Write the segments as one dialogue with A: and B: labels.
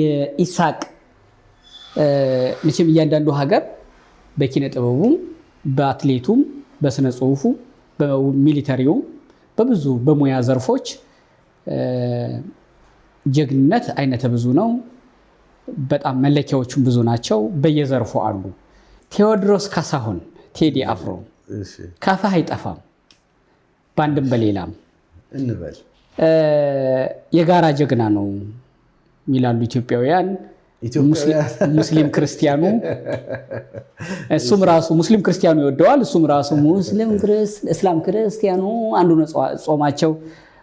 A: የኢሳቅ መቼም እያንዳንዱ ሀገር በኪነ ጥበቡም፣ በአትሌቱም፣ በስነ ጽሁፉ፣ በ military ውም፣ በብዙ በሙያ ዘርፎች ጀግንነት አይነተ ብዙ ነው። በጣም መለኪያዎቹም ብዙ ናቸው። በየዘርፉ አሉ። ቴዎድሮስ ካሳሁን፣ ቴዲ አፍሮ፣ ካፍህ አይጠፋም በአንድም በሌላም።
B: እንበል።
A: የጋራ ጀግና ነው ይላሉ ኢትዮጵያውያን። ሙስሊም ክርስቲያኑ፣ እሱም ራሱ ሙስሊም ክርስቲያኑ ይወደዋል። እሱም ራሱ ሙስሊም እስላም ክርስቲያኑ አንዱ ነው። ጾማቸው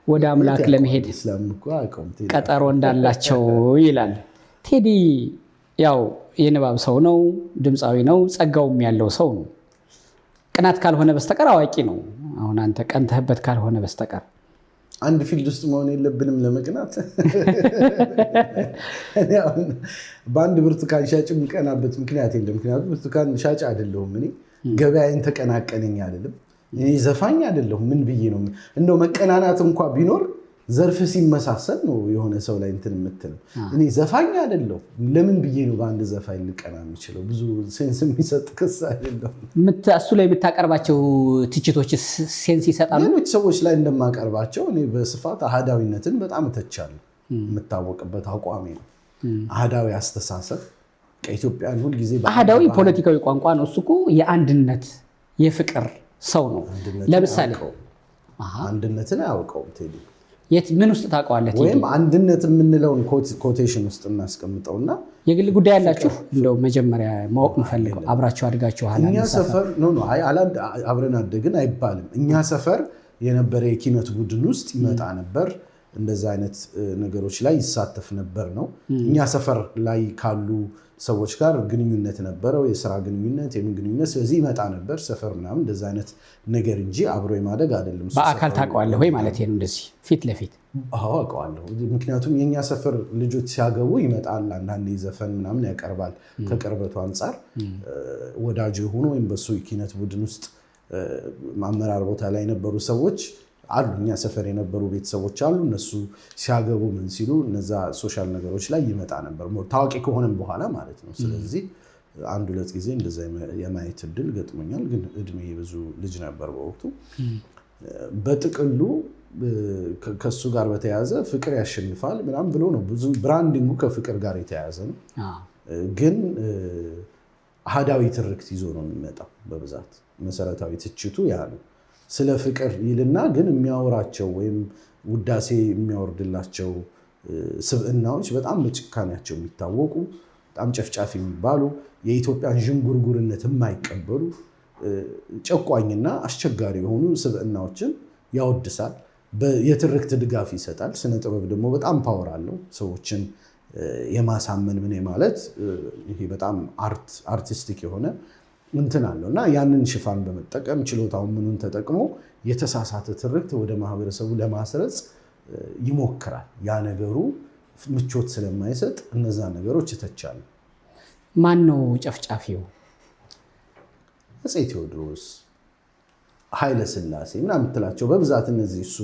A: ወደ አምላክ ለመሄድ ቀጠሮ እንዳላቸው ይላል። ቴዲ ያው የንባብ ሰው ነው፣ ድምፃዊ ነው፣ ጸጋውም ያለው ሰው ነው። ቅናት ካልሆነ በስተቀር አዋቂ ነው። አሁን አንተ ቀንተህበት ካልሆነ በስተቀር።
B: አንድ field ውስጥ መሆን የለብንም ለመቅናት። በአንድ ብርቱካን ሻጭ የምቀናበት ምክንያት የለም። ምክንያቱም ብርቱካን ሻጭ አይደለሁም። እኔ ገበያዬን ተቀናቀነኝ አይደለም። እኔ ዘፋኝ አይደለሁም። ምን ብዬ ነው? እንደው መቀናናት እንኳ ቢኖር ዘርፍ ሲመሳሰል ነው የሆነ ሰው ላይ እንትን የምትለው። እኔ ዘፋኝ አይደለሁም። ለምን ብዬ ነው በአንድ ዘፋኝ ልቀና የምችለው? ብዙ sense የሚሰጥ ክስ አይደለም።
A: እሱ ላይ የምታቀርባቸው ትችቶች sense ይሰጣሉ?
B: ሌሎች ሰዎች ላይ እንደማቀርባቸው እኔ በስፋት አህዳዊነትን በጣም እተቻለሁ። የምታወቅበት አቋሜ ነው። አህዳዊ አስተሳሰብ ከኢትዮጵያን ሁልጊዜ
A: አህዳዊ ፖለቲካዊ ቋንቋ ነው። እሱ እኮ የአንድነት የፍቅር ሰው ነው። ለምሳሌ
B: አንድነትን አያውቀውም ቴዲ።
A: የት ምን ውስጥ ታውቀዋለህ?
B: ወይም አንድነት የምንለውን quotation ውስጥ እናስቀምጠውና
A: የግል ጉዳይ ያላችሁ እንደው መጀመሪያ ማወቅ የምፈልገው አብራችሁ አድጋችኋል።
B: እኛ ሰፈር፣ no no፣ አብረን አደግን አይባልም። እኛ ሰፈር የነበረ የኪነት ቡድን ውስጥ ይመጣ ነበር። እንደዛ አይነት ነገሮች ላይ ይሳተፍ ነበር ነው። እኛ ሰፈር ላይ ካሉ ሰዎች ጋር ግንኙነት ነበረው፣ የስራ ግንኙነት፣ የምን ግንኙነት። ስለዚህ ይመጣ ነበር ሰፈር ምናምን እንደዛ አይነት ነገር እንጂ አብሮ የማደግ አይደለም።
A: በአካል ታውቀዋለህ ወይ ማለት ነው? እንደዚህ ፊት ለፊት?
B: አዎ፣ አውቀዋለሁ። ምክንያቱም የእኛ ሰፈር ልጆች ሲያገቡ ይመጣል። አንዳንዴ ዘፈን ምናምን ያቀርባል። ከቅርበቱ አንጻር ወዳጁ የሆኑ ወይም በሱ ኪነት ቡድን ውስጥ አመራር ቦታ ላይ የነበሩ ሰዎች አሉ። እኛ ሰፈር የነበሩ ቤተሰቦች አሉ። እነሱ ሲያገቡ ምን ሲሉ እነዛ social ነገሮች ላይ ይመጣ ነበር፣ ታዋቂ ከሆነም በኋላ ማለት ነው። ስለዚህ አንድ ሁለት ጊዜ እንደዛ የማየት እድል ገጥሞኛል። ግን እድሜ ብዙ ልጅ ነበር በወቅቱ። በጥቅሉ ከእሱ ጋር በተያያዘ ፍቅር ያሸንፋል ምናምን ብሎ ነው፣ ብዙ branding ኡ ከፍቅር ጋር የተያያዘ ነው። ግን አህዳዊ ትርክት ይዞ ነው የሚመጣው በብዛት። መሰረታዊ ትችቱ ያ ነው። ስለ ፍቅር ይልና ግን የሚያወራቸው ወይም ውዳሴ የሚያወርድላቸው ስብዕናዎች በጣም በጭካኔያቸው የሚታወቁ፣ በጣም ጨፍጫፊ የሚባሉ፣ የኢትዮጵያን ዥንጉርጉርነት የማይቀበሉ፣ ጨቋኝና አስቸጋሪ የሆኑ ስብዕናዎችን ያወድሳል። የትርክት ድጋፍ ይሰጣል። ስነ ጥበብ ደግሞ በጣም power አለው። ሰዎችን የማሳመን ምን ማለት ይሄ በጣም artistic የሆነ እንትን አለው እና ያንን ሽፋን በመጠቀም ችሎታውን ምኑን ተጠቅሞ የተሳሳተ ትርክት ወደ ማህበረሰቡ ለማስረጽ ይሞክራል። ያ ነገሩ ምቾት ስለማይሰጥ እነዛ ነገሮች ይተቻሉ።
A: ማን ነው ጨፍጫፊው?
B: አፄ ቴዎድሮስ፣ ኃይለ ሥላሴ ምናምን የምትላቸው በብዛት እነዚህ እሱ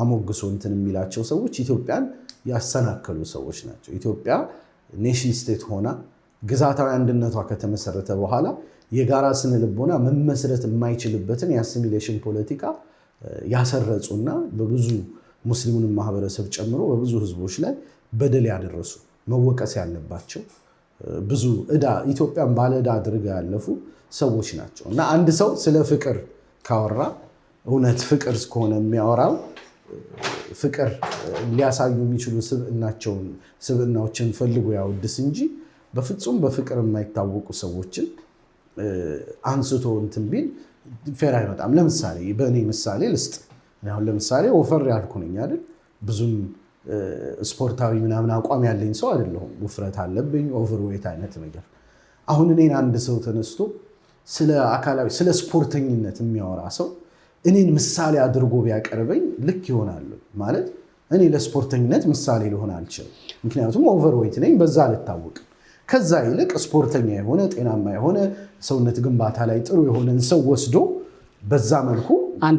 B: አሞግሶ እንትን የሚላቸው ሰዎች ኢትዮጵያን ያሰናከሉ ሰዎች ናቸው። ኢትዮጵያ nation state ሆና ግዛታዊ አንድነቷ ከተመሰረተ በኋላ የጋራ ስነ ልቦና መመስረት የማይችልበትን የ assimilation ፖለቲካ ያሰረጹና በብዙ ሙስሊሙንም ማህበረሰብ ጨምሮ በብዙ ህዝቦች ላይ በደል ያደረሱ፣ መወቀስ ያለባቸው፣ ብዙ ዕዳ ኢትዮጵያን ባለ ዕዳ አድርገው ያለፉ ሰዎች ናቸው። እና አንድ ሰው ስለ ፍቅር ካወራ፣ እውነት ፍቅር ከሆነ የሚያወራው፣ ፍቅር ሊያሳዩ የሚችሉ ስብዕናዎችን ፈልጎ ያወድስ እንጂ በፍጹም በፍቅር የማይታወቁ ሰዎችን አንስቶ እንትን ቢል fair አይመጣም። ለምሳሌ በእኔ ምሳሌ ልስጥ። አሁን ለምሳሌ ወፈር ያልኩ ነኝ አይደል? ብዙም ስፖርታዊ ምናምን አቋም ያለኝ ሰው አይደለሁም። ውፍረት አለብኝ፣ overweight አይነት ነገር። አሁን እኔን አንድ ሰው ተነስቶ ስለ አካላዊ ስለ ስፖርተኝነት የሚያወራ ሰው እኔን ምሳሌ አድርጎ ቢያቀርበኝ ልክ ይሆናል ማለት? እኔ ለስፖርተኝነት ምሳሌ ልሆን አልችልም። ምክንያቱም overweight ነኝ፣ በዛ አልታወቅም። ከዛ ይልቅ ስፖርተኛ የሆነ፣ ጤናማ የሆነ፣ ሰውነት ግንባታ ላይ ጥሩ የሆነን ሰው ወስዶ በዛ መልኩ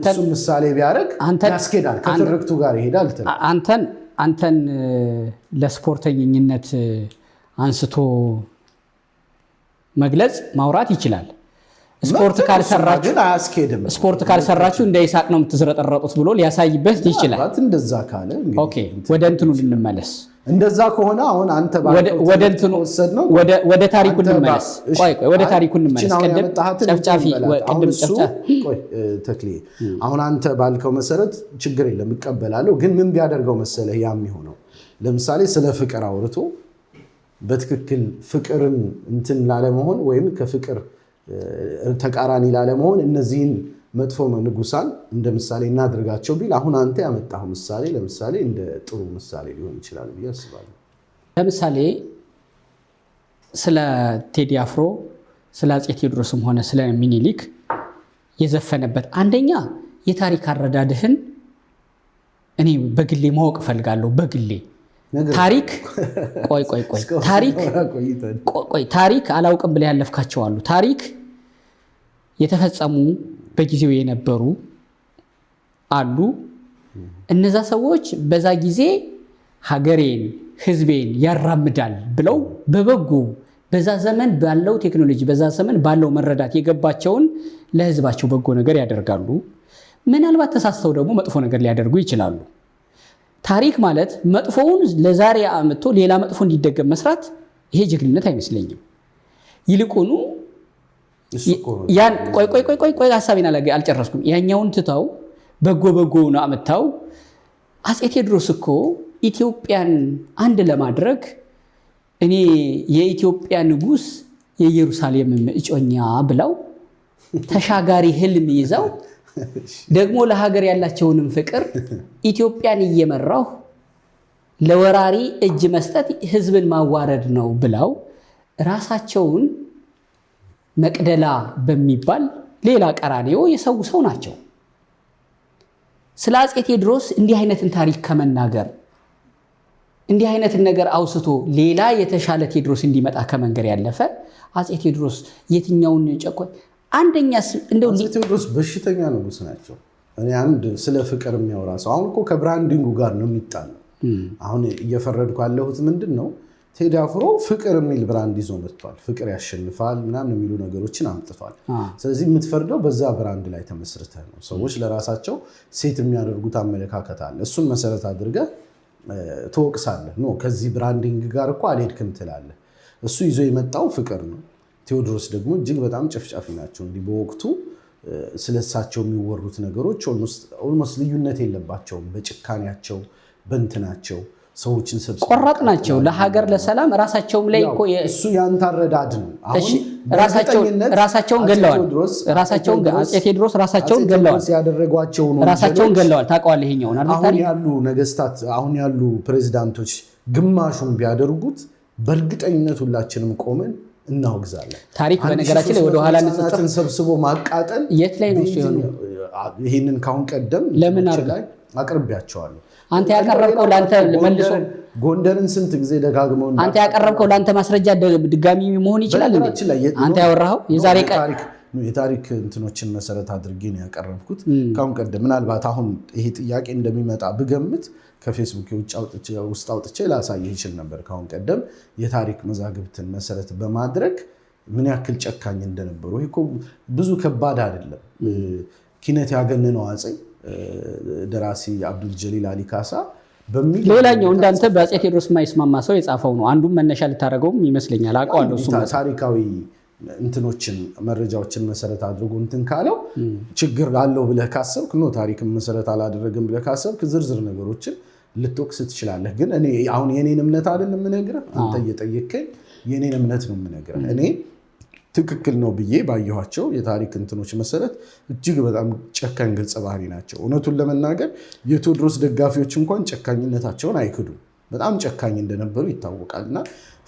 B: እሱ ምሳሌ ቢያደርግ ያስኬዳል፣ ከትርክቱ ጋር ይሄዳል።
A: አንተን አንተን ለስፖርተኝነት አንስቶ መግለጽ ማውራት ይችላል። ስፖርት ካልሰራችሁ
B: ግን አያስኬድም።
A: ስፖርት ካልሰራችሁ እንደ ይስሐቅ ነው የምትዝረጠረጡት ብሎ ሊያሳይበት ይችላል።
B: ምናልባት እንደዛ ካለ እንግዲህ
A: Okay፣ ወደ እንትኑ ልንመለስ።
B: እንደዛ ከሆነ አሁን አንተ
A: ወደ እንትኑ ወደ ታሪኩ እንመለስ። ቆይ ቆይ፣ ወደ ታሪኩ እንመለስ። ቅድም ጨፍጫፊ ቅድም
B: ቆይ ተክሌ፣ አሁን አንተ ባልከው መሰረት ችግር የለም እቀበላለሁ። ግን ምን ቢያደርገው መሰለህ ያ የሚሆነው፣ ለምሳሌ ስለ ፍቅር አውርቶ በትክክል ፍቅርን እንትን ላለመሆን ወይም ከፍቅር ተቃራኒ ላለመሆን እነዚህን መጥፎ ንጉሳን እንደ ምሳሌ እናድርጋቸው ቢል፣ አሁን አንተ ያመጣኸው ምሳሌ ለምሳሌ እንደ ጥሩ ምሳሌ ሊሆን ይችላል ብዬ አስባለሁ።
A: ለምሳሌ ስለ ቴዲ አፍሮ፣ ስለ አፄ ቴዎድሮስም ሆነ ስለ ሚኒሊክ የዘፈነበት አንደኛ የታሪክ አረዳድህን እኔ በግሌ ማወቅ እፈልጋለሁ። በግሌ ታሪክ ቆይ ቆይ ቆይ ታሪክ ቆይ ታሪክ አላውቅም ብለህ ያለፍካቸው አሉ። ታሪክ የተፈጸሙ በጊዜው የነበሩ አሉ። እነዛ ሰዎች በዛ ጊዜ ሀገሬን ሕዝቤን ያራምዳል ብለው በበጎ በዛ ዘመን ባለው ቴክኖሎጂ፣ በዛ ዘመን ባለው መረዳት የገባቸውን ለሕዝባቸው በጎ ነገር ያደርጋሉ። ምናልባት ተሳስተው ደግሞ መጥፎ ነገር ሊያደርጉ ይችላሉ። ታሪክ ማለት መጥፎውን ለዛሬ አምጥቶ ሌላ መጥፎ እንዲደገም መስራት፣ ይሄ ጀግንነት አይመስለኝም። ይልቁኑ ያን ቆይ ቆይ ቆይ ቆይ ቆይ፣ ሀሳቤን አልጨረስኩም። ያኛውን ትተው በጎ በጎውን አምጥተው፣ አፄ ቴዎድሮስ እኮ ኢትዮጵያን አንድ ለማድረግ እኔ የኢትዮጵያ ንጉሥ የኢየሩሳሌም እጮኛ ብለው ተሻጋሪ ህልም ይዘው፣ ደግሞ ለሀገር ያላቸውንም ፍቅር፣ ኢትዮጵያን እየመራሁ ለወራሪ እጅ መስጠት ህዝብን ማዋረድ ነው ብለው ራሳቸውን መቅደላ በሚባል ሌላ ቀራንዮ የሰው ሰው ናቸው። ስለ አፄ ቴዎድሮስ እንዲህ አይነትን ታሪክ ከመናገር፣ እንዲህ አይነትን ነገር አውስቶ ሌላ የተሻለ ቴዎድሮስ እንዲመጣ ከመንገር ያለፈ፣ አፄ ቴዎድሮስ የትኛውን ጨቆ አንደኛ እንደው
B: አፄ ቴዎድሮስ በሽተኛ ንጉስ ናቸው። እኔ አንድ ስለ ፍቅር የሚያወራ ሰው አሁን እኮ ከ branding ኡ ጋር ነው የሚጣለው። አሁን እየፈረድኩ ያለሁት ምንድን ነው፣ ቴዲ አፍሮ ፍቅር የሚል brand ይዞ መጥቷል። ፍቅር ያሸንፋል ምናምን የሚሉ ነገሮችን አምጥቷል። ስለዚህ የምትፈርደው በዛ brand ላይ ተመስርተህ ነው። ሰዎች ለራሳቸው set የሚያደርጉት አመለካከት አለ። እሱን መሰረት አድርገህ ትወቅሳለህ። No፣ ከዚህ branding ጋር እኮ አልሄድክም ትላለህ። እሱ ይዞ የመጣው ፍቅር ነው። ቴዎድሮስ ደግሞ እጅግ በጣም ጨፍጫፊ ናቸው። እንዲህ በወቅቱ ስለሳቸው የሚወሩት ነገሮች almost ልዩነት የለባቸውም። በጭካኔያቸው፣ በእንትናቸው ሰዎችን ሰብስበው
A: ቆራጥ ናቸው። ለሀገር ለሰላም ራሳቸውም ላይ እኮ
B: እሱ ያንተ አረዳድ ነው። አሁን
A: ራሳቸውን ገለዋል። ራሳቸውን አፄ ቴዎድሮስ ራሳቸውን ገለዋል።
B: ያደረጓቸውን
A: ራሳቸውን ገለዋል። ታውቀዋለህ ይሄኛውን አይደል?
B: አሁን ያሉ ነገስታት፣ አሁን ያሉ ፕሬዚዳንቶች ግማሹን ቢያደርጉት በእርግጠኝነት ሁላችንም ቆመን እናወግዛለን።
A: ታሪክ በነገራችን ላይ ወደኋላ ንጽጽር
B: ሰብስቦ ማቃጠል
A: የት ላይ ነው እሱ የሆነው?
B: ይህንን ካሁን ቀደም
A: ለምን አድርገህ
B: ላይ አቅርቤያቸዋለሁ።
A: አንተ ያቀረብከው ለአንተ መልሶ
B: ጎንደርን ስንት ጊዜ ደጋግመው
A: አንተ ያቀረብከው ለአንተ ማስረጃ ድጋሚ መሆን ይችላል እንዴ?
B: በነገራችን ላይ
A: አንተ ያወራኸው የዛሬ ቀን
B: የታሪክ እንትኖችን መሰረት አድርጌ ነው ያቀረብኩት። ካሁን ቀደም ምናልባት አሁን ይሄ ጥያቄ እንደሚመጣ ብገምት ከፌስቡክ ውስጥ አውጥቼ ላሳይህ ይችል ነበር። ካሁን ቀደም የታሪክ መዛግብትን መሰረት በማድረግ ምን ያክል ጨካኝ እንደነበሩ። ይሄ እኮ ብዙ ከባድ አይደለም። ኪነት ያገነነው አፄ ደራሲ አብዱል ጀሊል አሊ ካሳ በሚል
A: ሌላኛው እንዳንተ በአፄ ቴዎድሮስ የማይስማማ ሰው የጻፈው ነው። አንዱም መነሻ ልታደርገውም ይመስለኛል። አውቀዋለሁ እሱም
B: ታሪካዊ እንትኖችን መረጃዎችን መሰረት አድርጎ እንትን ካለው ችግር አለው ብለህ ካሰብክ፣ no፣ ታሪክን መሰረት አላደረግም ብለህ ካሰብክ ዝርዝር ነገሮችን ልትወቅስ ትችላለህ። ግን እኔ አሁን የኔን እምነት አይደለም የምነግርህ፣ አንተ እየጠየቅከኝ የኔን እምነት ነው የምነግርህ። እኔ ትክክል ነው ብዬ ባየኋቸው የታሪክ እንትኖች መሰረት እጅግ በጣም ጨካኝ ገጸ ባህሪ ናቸው። እውነቱን ለመናገር የቴዎድሮስ ደጋፊዎች እንኳን ጨካኝነታቸውን አይክዱም። በጣም ጨካኝ እንደነበሩ ይታወቃል። እና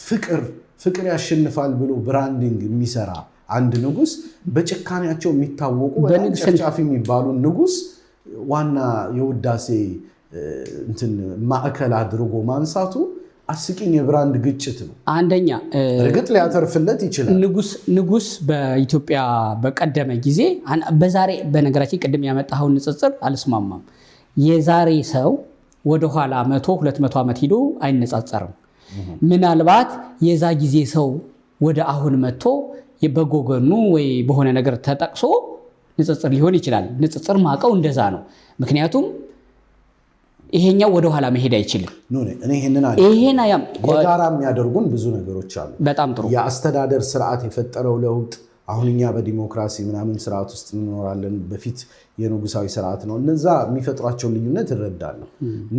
B: ፍቅር ፍቅር ያሸንፋል ብሎ branding የሚሰራ አንድ ንጉስ፣ በጭካኔያቸው የሚታወቁ በጣም ጨፍጫፊ የሚባሉ ንጉስ ዋና የውዳሴ እንትን ማዕከል አድርጎ ማንሳቱ አስቂኝ የ brand ግጭት ነው።
A: አንደኛ
B: እርግጥ ሊያተርፍለት ይችላል።
A: ንጉስ በኢትዮጵያ በቀደመ ጊዜ፣ በዛሬ በነገራችን ቅድም ያመጣኸውን ንጽጽር አልስማማም። የዛሬ ሰው ወደኋላ 100 200 ዓመት ሂዶ አይነጻጸርም። ምናልባት የዛ ጊዜ ሰው ወደ አሁን መጥቶ በጎገኑ ወይ በሆነ ነገር ተጠቅሶ ንጽጽር ሊሆን ይችላል። ንጽጽር ማቀው እንደዛ ነው። ምክንያቱም ይሄኛው ወደኋላ መሄድ አይችልም።
B: እኔ ይሄንን
A: ይሄን አያም
B: የጋራ የሚያደርጉን ብዙ ነገሮች አሉ።
A: በጣም ጥሩ።
B: የአስተዳደር ስርዓት የፈጠረው ለውጥ፣ አሁን እኛ በዲሞክራሲ ምናምን ስርዓት ውስጥ እንኖራለን። በፊት የንጉሳዊ ስርዓት ነው። እነዛ የሚፈጥሯቸው ልዩነት እረዳለሁ።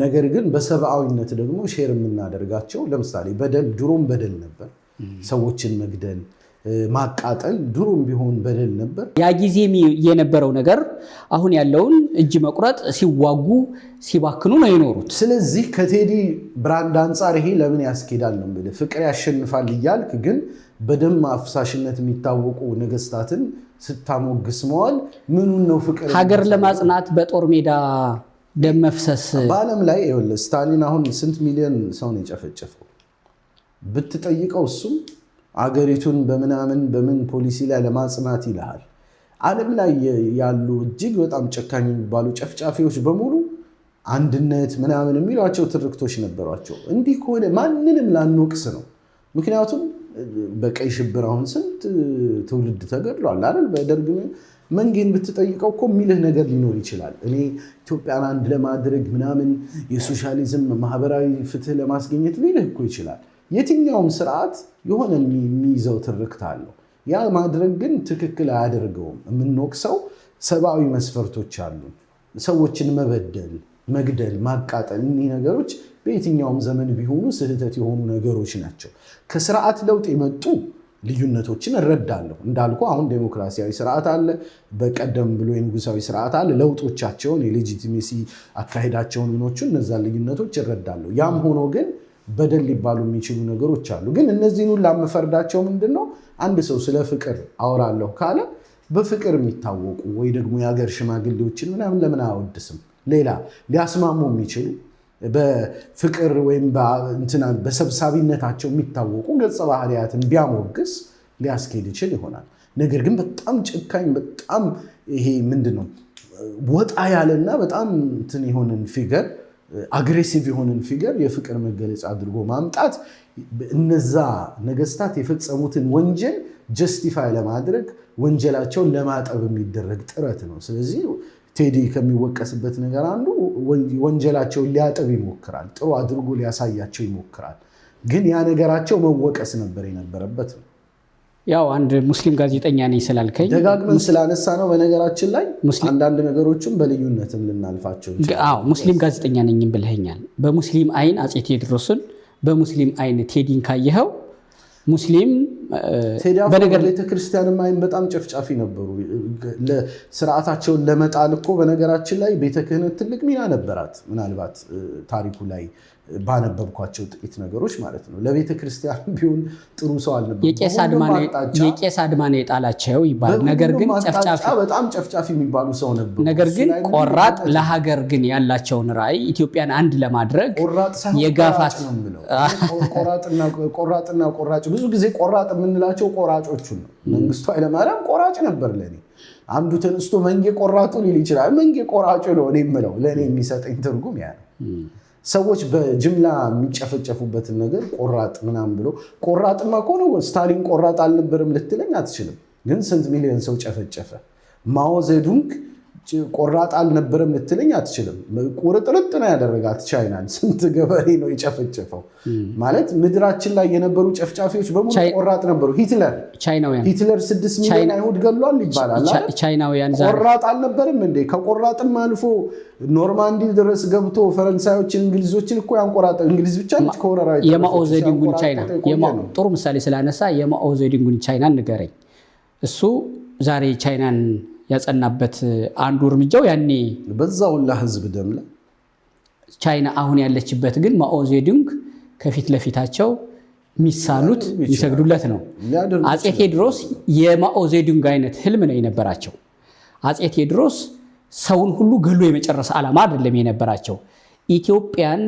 B: ነገር ግን በሰብአዊነት ደግሞ share የምናደርጋቸው፣ ለምሳሌ በደል ድሮም በደል ነበር። ሰዎችን መግደል፣ ማቃጠል ድሮም ቢሆን በደል ነበር።
A: ያ ጊዜ የነበረው ነገር አሁን ያለውን እጅ መቁረጥ ሲዋጉ ሲባክኑ ነው የኖሩት።
B: ስለዚህ ከቴዲ brand አንጻር ይሄ ለምን ያስኬዳል ነው የምልህ። ፍቅር ያሸንፋል እያልክ ግን በደም አፍሳሽነት የሚታወቁ ነገስታትን ስታሞግስ መዋል ምኑን ነው ፍቅር?
A: ሀገር ለማጽናት በጦር ሜዳ ደም መፍሰስ።
B: በዓለም ላይ ይኸውልህ ስታሊን አሁን ስንት ሚሊዮን ሰው ነው የጨፈጨፈው ብትጠይቀው፣ እሱም አገሪቱን በምናምን በምን ፖሊሲ ላይ ለማጽናት ይልሃል። ዓለም ላይ ያሉ እጅግ በጣም ጨካኝ የሚባሉ ጨፍጫፊዎች በሙሉ አንድነት ምናምን የሚሏቸው ትርክቶች ነበሯቸው። እንዲህ ከሆነ ማንንም ላንወቅስ ነው። ምክንያቱም በቀይ ሽብር አሁን ስንት ትውልድ ተገድሏል አይደል? በደርግ መንጌን ብትጠይቀው እኮ የሚልህ ነገር ሊኖር ይችላል። እኔ ኢትዮጵያን አንድ ለማድረግ ምናምን የሶሻሊዝም ማህበራዊ ፍትህ ለማስገኘት ሊልህ እኮ ይችላል። የትኛውም ስርዓት የሆነ የሚይዘው ትርክት አለው። ያ ማድረግ ግን ትክክል አያደርገውም። የምንወቅሰው ሰብአዊ መስፈርቶች አሉ። ሰዎችን መበደል፣ መግደል፣ ማቃጠል እኒህ ነገሮች በየትኛውም ዘመን ቢሆኑ ስህተት የሆኑ ነገሮች ናቸው። ከስርዓት ለውጥ የመጡ ልዩነቶችን እረዳለሁ። እንዳልኩ አሁን ዴሞክራሲያዊ ስርዓት አለ፣ በቀደም ብሎ የንጉሳዊ ስርዓት አለ። ለውጦቻቸውን፣ የ legitimacy አካሄዳቸውን፣ ምኖቹን እነዛን ልዩነቶች እረዳለሁ። ያም ሆኖ ግን በደል ሊባሉ የሚችሉ ነገሮች አሉ። ግን እነዚህን ሁላ የምፈርዳቸው ምንድን ነው፣ አንድ ሰው ስለ ፍቅር አወራለሁ ካለ በፍቅር የሚታወቁ ወይ ደግሞ የሀገር ሽማግሌዎችን ምናምን ለምን አያወድስም? ሌላ ሊያስማሙ የሚችሉ፣ በፍቅር ወይም በሰብሳቢነታቸው የሚታወቁ ገጸ ባህሪያትን ቢያሞግስ ሊያስኬድ ይችል ይሆናል። ነገር ግን በጣም ጨካኝ፣ በጣም ይሄ ምንድን ነው፣ ወጣ ያለና በጣም እንትን የሆነን figure፣ aggressive የሆነን figure የፍቅር መገለጫ አድርጎ ማምጣት እነዛ ነገስታት የፈጸሙትን ወንጀል justify ለማድረግ፣ ወንጀላቸውን ለማጠብ የሚደረግ ጥረት ነው። ስለዚህ ቴዲ ከሚወቀስበት ነገር አንዱ ወንጀላቸውን ሊያጥብ ይሞክራል፣ ጥሩ አድርጎ ሊያሳያቸው ይሞክራል። ግን ያ ነገራቸው መወቀስ ነበር የነበረበት ነው።
A: ያው አንድ ሙስሊም ጋዜጠኛ ነኝ ስላልከኝ
B: ደጋግመን ስላነሳ ነው። በነገራችን ላይ አንዳንድ ነገሮችም በልዩነትም ልናልፋቸው
A: አዎ፣ ሙስሊም ጋዜጠኛ ነኝም ብለኸኛል። በሙስሊም አይን አፄ ቴዎድሮስን፣ በሙስሊም አይን ቴዲን ካየኸው ሙስሊም
B: ቴዲ አፍሮ ቤተክርስቲያንም አይን በጣም ጨፍጫፊ ነበሩ። ስርዓታቸውን ለመጣል እኮ በነገራችን ላይ ቤተ ክህነት ትልቅ ሚና ነበራት። ምናልባት ታሪኩ ላይ ባነበብኳቸው ጥቂት ነገሮች ማለት ነው። ለቤተ ክርስቲያን ቢሆን ጥሩ ሰው አልነበሩም።
A: የቄስ አድማ ነው የጣላቸው ይባላል። ነገር ግን ጨፍጫፊ
B: በጣም ጨፍጫፊ የሚባሉ ሰው ነበሩ።
A: ነገር ግን ቆራጥ፣ ለሀገር ግን ያላቸውን ራዕይ ኢትዮጵያን አንድ ለማድረግ የጋፋት
B: ነው የምለው። ቆራጥና ቆራጭ፣ ብዙ ጊዜ ቆራጥ የምንላቸው ቆራጮቹን ነው። መንግስቱ ኃይለማርያም ቆራጭ ነበር ለእኔ። አንዱ ተነስቶ መንጌ ቆራጡ ሊል ይችላል። መንጌ ቆራጩ ነው እኔ የምለው። ለእኔ የሚሰጠኝ ትርጉም ያ ነው። ሰዎች በጅምላ የሚጨፈጨፉበትን ነገር ቆራጥ ምናምን ብሎ፣ ቆራጥማ ከሆነ ስታሊን ቆራጥ አልነበረም ልትለኝ አትችልም። ግን ስንት ሚሊዮን ሰው ጨፈጨፈ? ማኦ ዜዱንግ ቆራጥ አልነበረም ልትለኝ አትችልም። ቁርጥርጥ ነው ያደረጋት ቻይናን። ስንት ገበሬ ነው የጨፈጨፈው? ማለት ምድራችን ላይ የነበሩ ጨፍጫፊዎች በሙሉ ቆራጥ ነበሩ። ሂትለር ሂትለር 6 ሚሊዮን አይሁድ ገድሏል ይባላል።
A: ቻይናውያን
B: ቆራጥ አልነበርም እንዴ? ከቆራጥም አልፎ ኖርማንዲ ድረስ ገብቶ ፈረንሳዮችን፣ እንግሊዞችን እኮ ያንቆራጠ፣ እንግሊዝ ብቻ ነች ከወረራ
A: የማኦ ዜዱንጉን ቻይና ጥሩ ምሳሌ ስላነሳ የማኦ ዜዱንጉን ቻይናን ንገረኝ። እሱ ዛሬ ቻይናን ያጸናበት አንዱ እርምጃው ያኔ
B: በዛ ሁላ ህዝብ ደም ላይ
A: ቻይና አሁን ያለችበት ግን ማኦ ዜዱንግ ከፊት ለፊታቸው የሚሳሉት፣ የሚሰግዱለት ነው። አፄ ቴዎድሮስ የማኦ ዜዱንግ አይነት ህልም ነው የነበራቸው። አፄ ቴዎድሮስ ሰውን ሁሉ ገሎ የመጨረስ ዓላማ አይደለም የነበራቸው። ኢትዮጵያን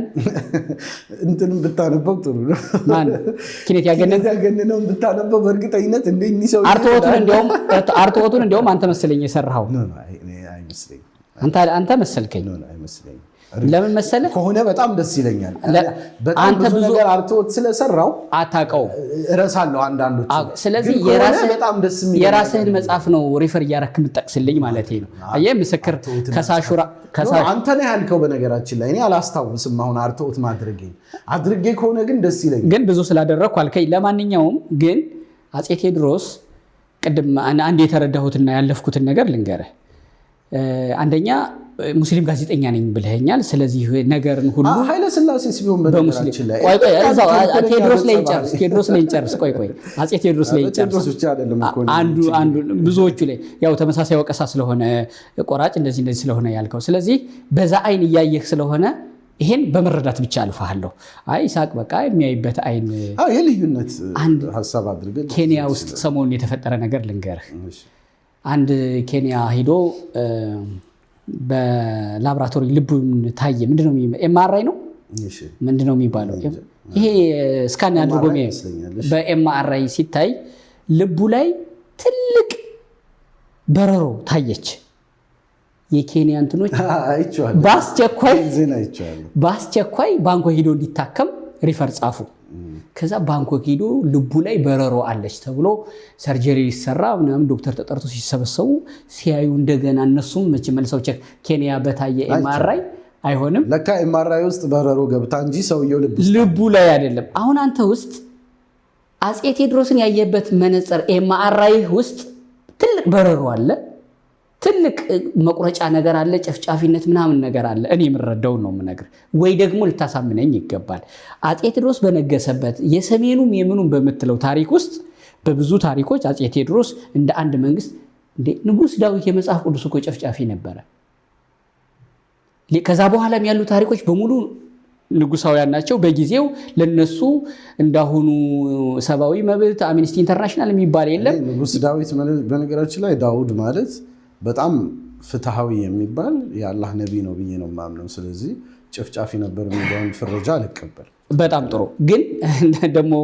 B: እንትን ብታነበው ጥሩ ነው።
A: ማን? ኪነት
B: ያገነነውን ብታነበው በእርግጠኝነት እንደ እኒህ ሰው
A: አርትዖቱን እንዲያውም አንተ መሰለኝ የሰራኸው።
B: አይመስለኝም።
A: አንተ መሰልከኝ።
B: አይመስለኝም።
A: ለምን መሰለህ?
B: ከሆነ በጣም ደስ ይለኛል። በጣም ብዙ ነገር አርትዖት ስለሰራው
A: አታውቀውም፣
B: እረሳለሁ አንዳንዶች።
A: ስለዚህ የራስህን መጽሐፍ ነው refer እያረክ የምትጠቅስልኝ ማለት ነው። አየህ፣ ምስክር ከሳሹ
B: አንተ ነህ ያልከው። በነገራችን ላይ እኔ አላስታውስም አሁን አርትዖት ማድረጌ፣ አድርጌ ከሆነ ግን ደስ ይለኛል።
A: ግን ብዙ ስላደረግኩ አልከኝ። ለማንኛውም ግን አፄ ቴዎድሮስ ቅድም አንድ የተረዳሁትና ያለፍኩትን ነገር ልንገርህ። አንደኛ ሙስሊም ጋዜጠኛ ነኝ ብለኸኛል። ስለዚህ ነገርን ሁሉ
B: ኃይለ ሥላሴ ሲሆን በነገራችን ላይ
A: ቆይ ቆይ እዛው ቴዎድሮስ ላይ እንጨርስ፣ ቴዎድሮስ ላይ እንጨርስ። ቆይ ቆይ አፄ ቴዎድሮስ ላይ እንጨርስ። አንዱ አንዱ ብዙዎቹ ላይ ያው ተመሳሳይ ወቀሳ ስለሆነ ቆራጭ እንደዚህ እንደዚህ ስለሆነ ያልከው፣ ስለዚህ በዛ አይን እያየህ ስለሆነ ይሄን በመረዳት ብቻ አልፋለሁ። አይ ይስሐቅ በቃ የሚያይበት አይን
B: የልዩነት ሀሳብ አድርገን
A: ኬንያ ውስጥ ሰሞኑን የተፈጠረ ነገር ልንገርህ። አንድ ኬንያ ሄዶ በላብራቶሪ ልቡን ታየ። ምንድነው MRI ነው ምንድነው የሚባለው? ይሄ scan አድርጎ በ MRI ሲታይ ልቡ ላይ ትልቅ በረሮ ታየች። የኬንያ እንትኖች በአስቸኳይ ባንኮክ ሄዶ እንዲታከም refer ጻፉ። ከዛ ባንኮክ ሄዶ ልቡ ላይ በረሮ አለች ተብሎ surgery ሲሰራ ምናምን ዶክተር ተጠርቶ ሲሰበሰቡ ሲያዩ እንደገና እነሱም መቼ መልሰው check ኬንያ በታየ MRI አይሆንም፣
B: ለካ MRI ውስጥ በረሮ ገብታ እንጂ ሰውየው
A: ልቡ ላይ አይደለም። አሁን አንተ ውስጥ አፄ ቴዎድሮስን ያየበት መነጽር MRI ውስጥ ትልቅ በረሮ አለ፣ ትልቅ መቁረጫ ነገር አለ፣ ጨፍጫፊነት ምናምን ነገር አለ። እኔ የምረዳውን ነው የምነግርህ፣ ወይ ደግሞ ልታሳምነኝ ይገባል። አፄ ቴዎድሮስ በነገሰበት የሰሜኑም የምኑም በምትለው ታሪክ ውስጥ በብዙ ታሪኮች አፄ ቴዎድሮስ እንደ አንድ መንግስት፣ እንዴ ንጉስ ዳዊት የመጽሐፍ ቅዱስ እኮ ጨፍጫፊ ነበረ። ከዛ በኋላም ያሉ ታሪኮች በሙሉ ንጉሳውያን ናቸው። በጊዜው ለነሱ እንዳሁኑ ሰብአዊ መብት አምነስቲ ኢንተርናሽናል የሚባል የለም።
B: ንጉስ ዳዊት በነገራችን ላይ ዳውድ ማለት በጣም ፍትሃዊ የሚባል የአላህ ነቢይ ነው ብዬ ነው የማምነው። ስለዚህ ጭፍጫፊ ነበር የሚለውን ፍረጃ አልቀበልም።
A: በጣም ጥሩ። ግን ደግሞ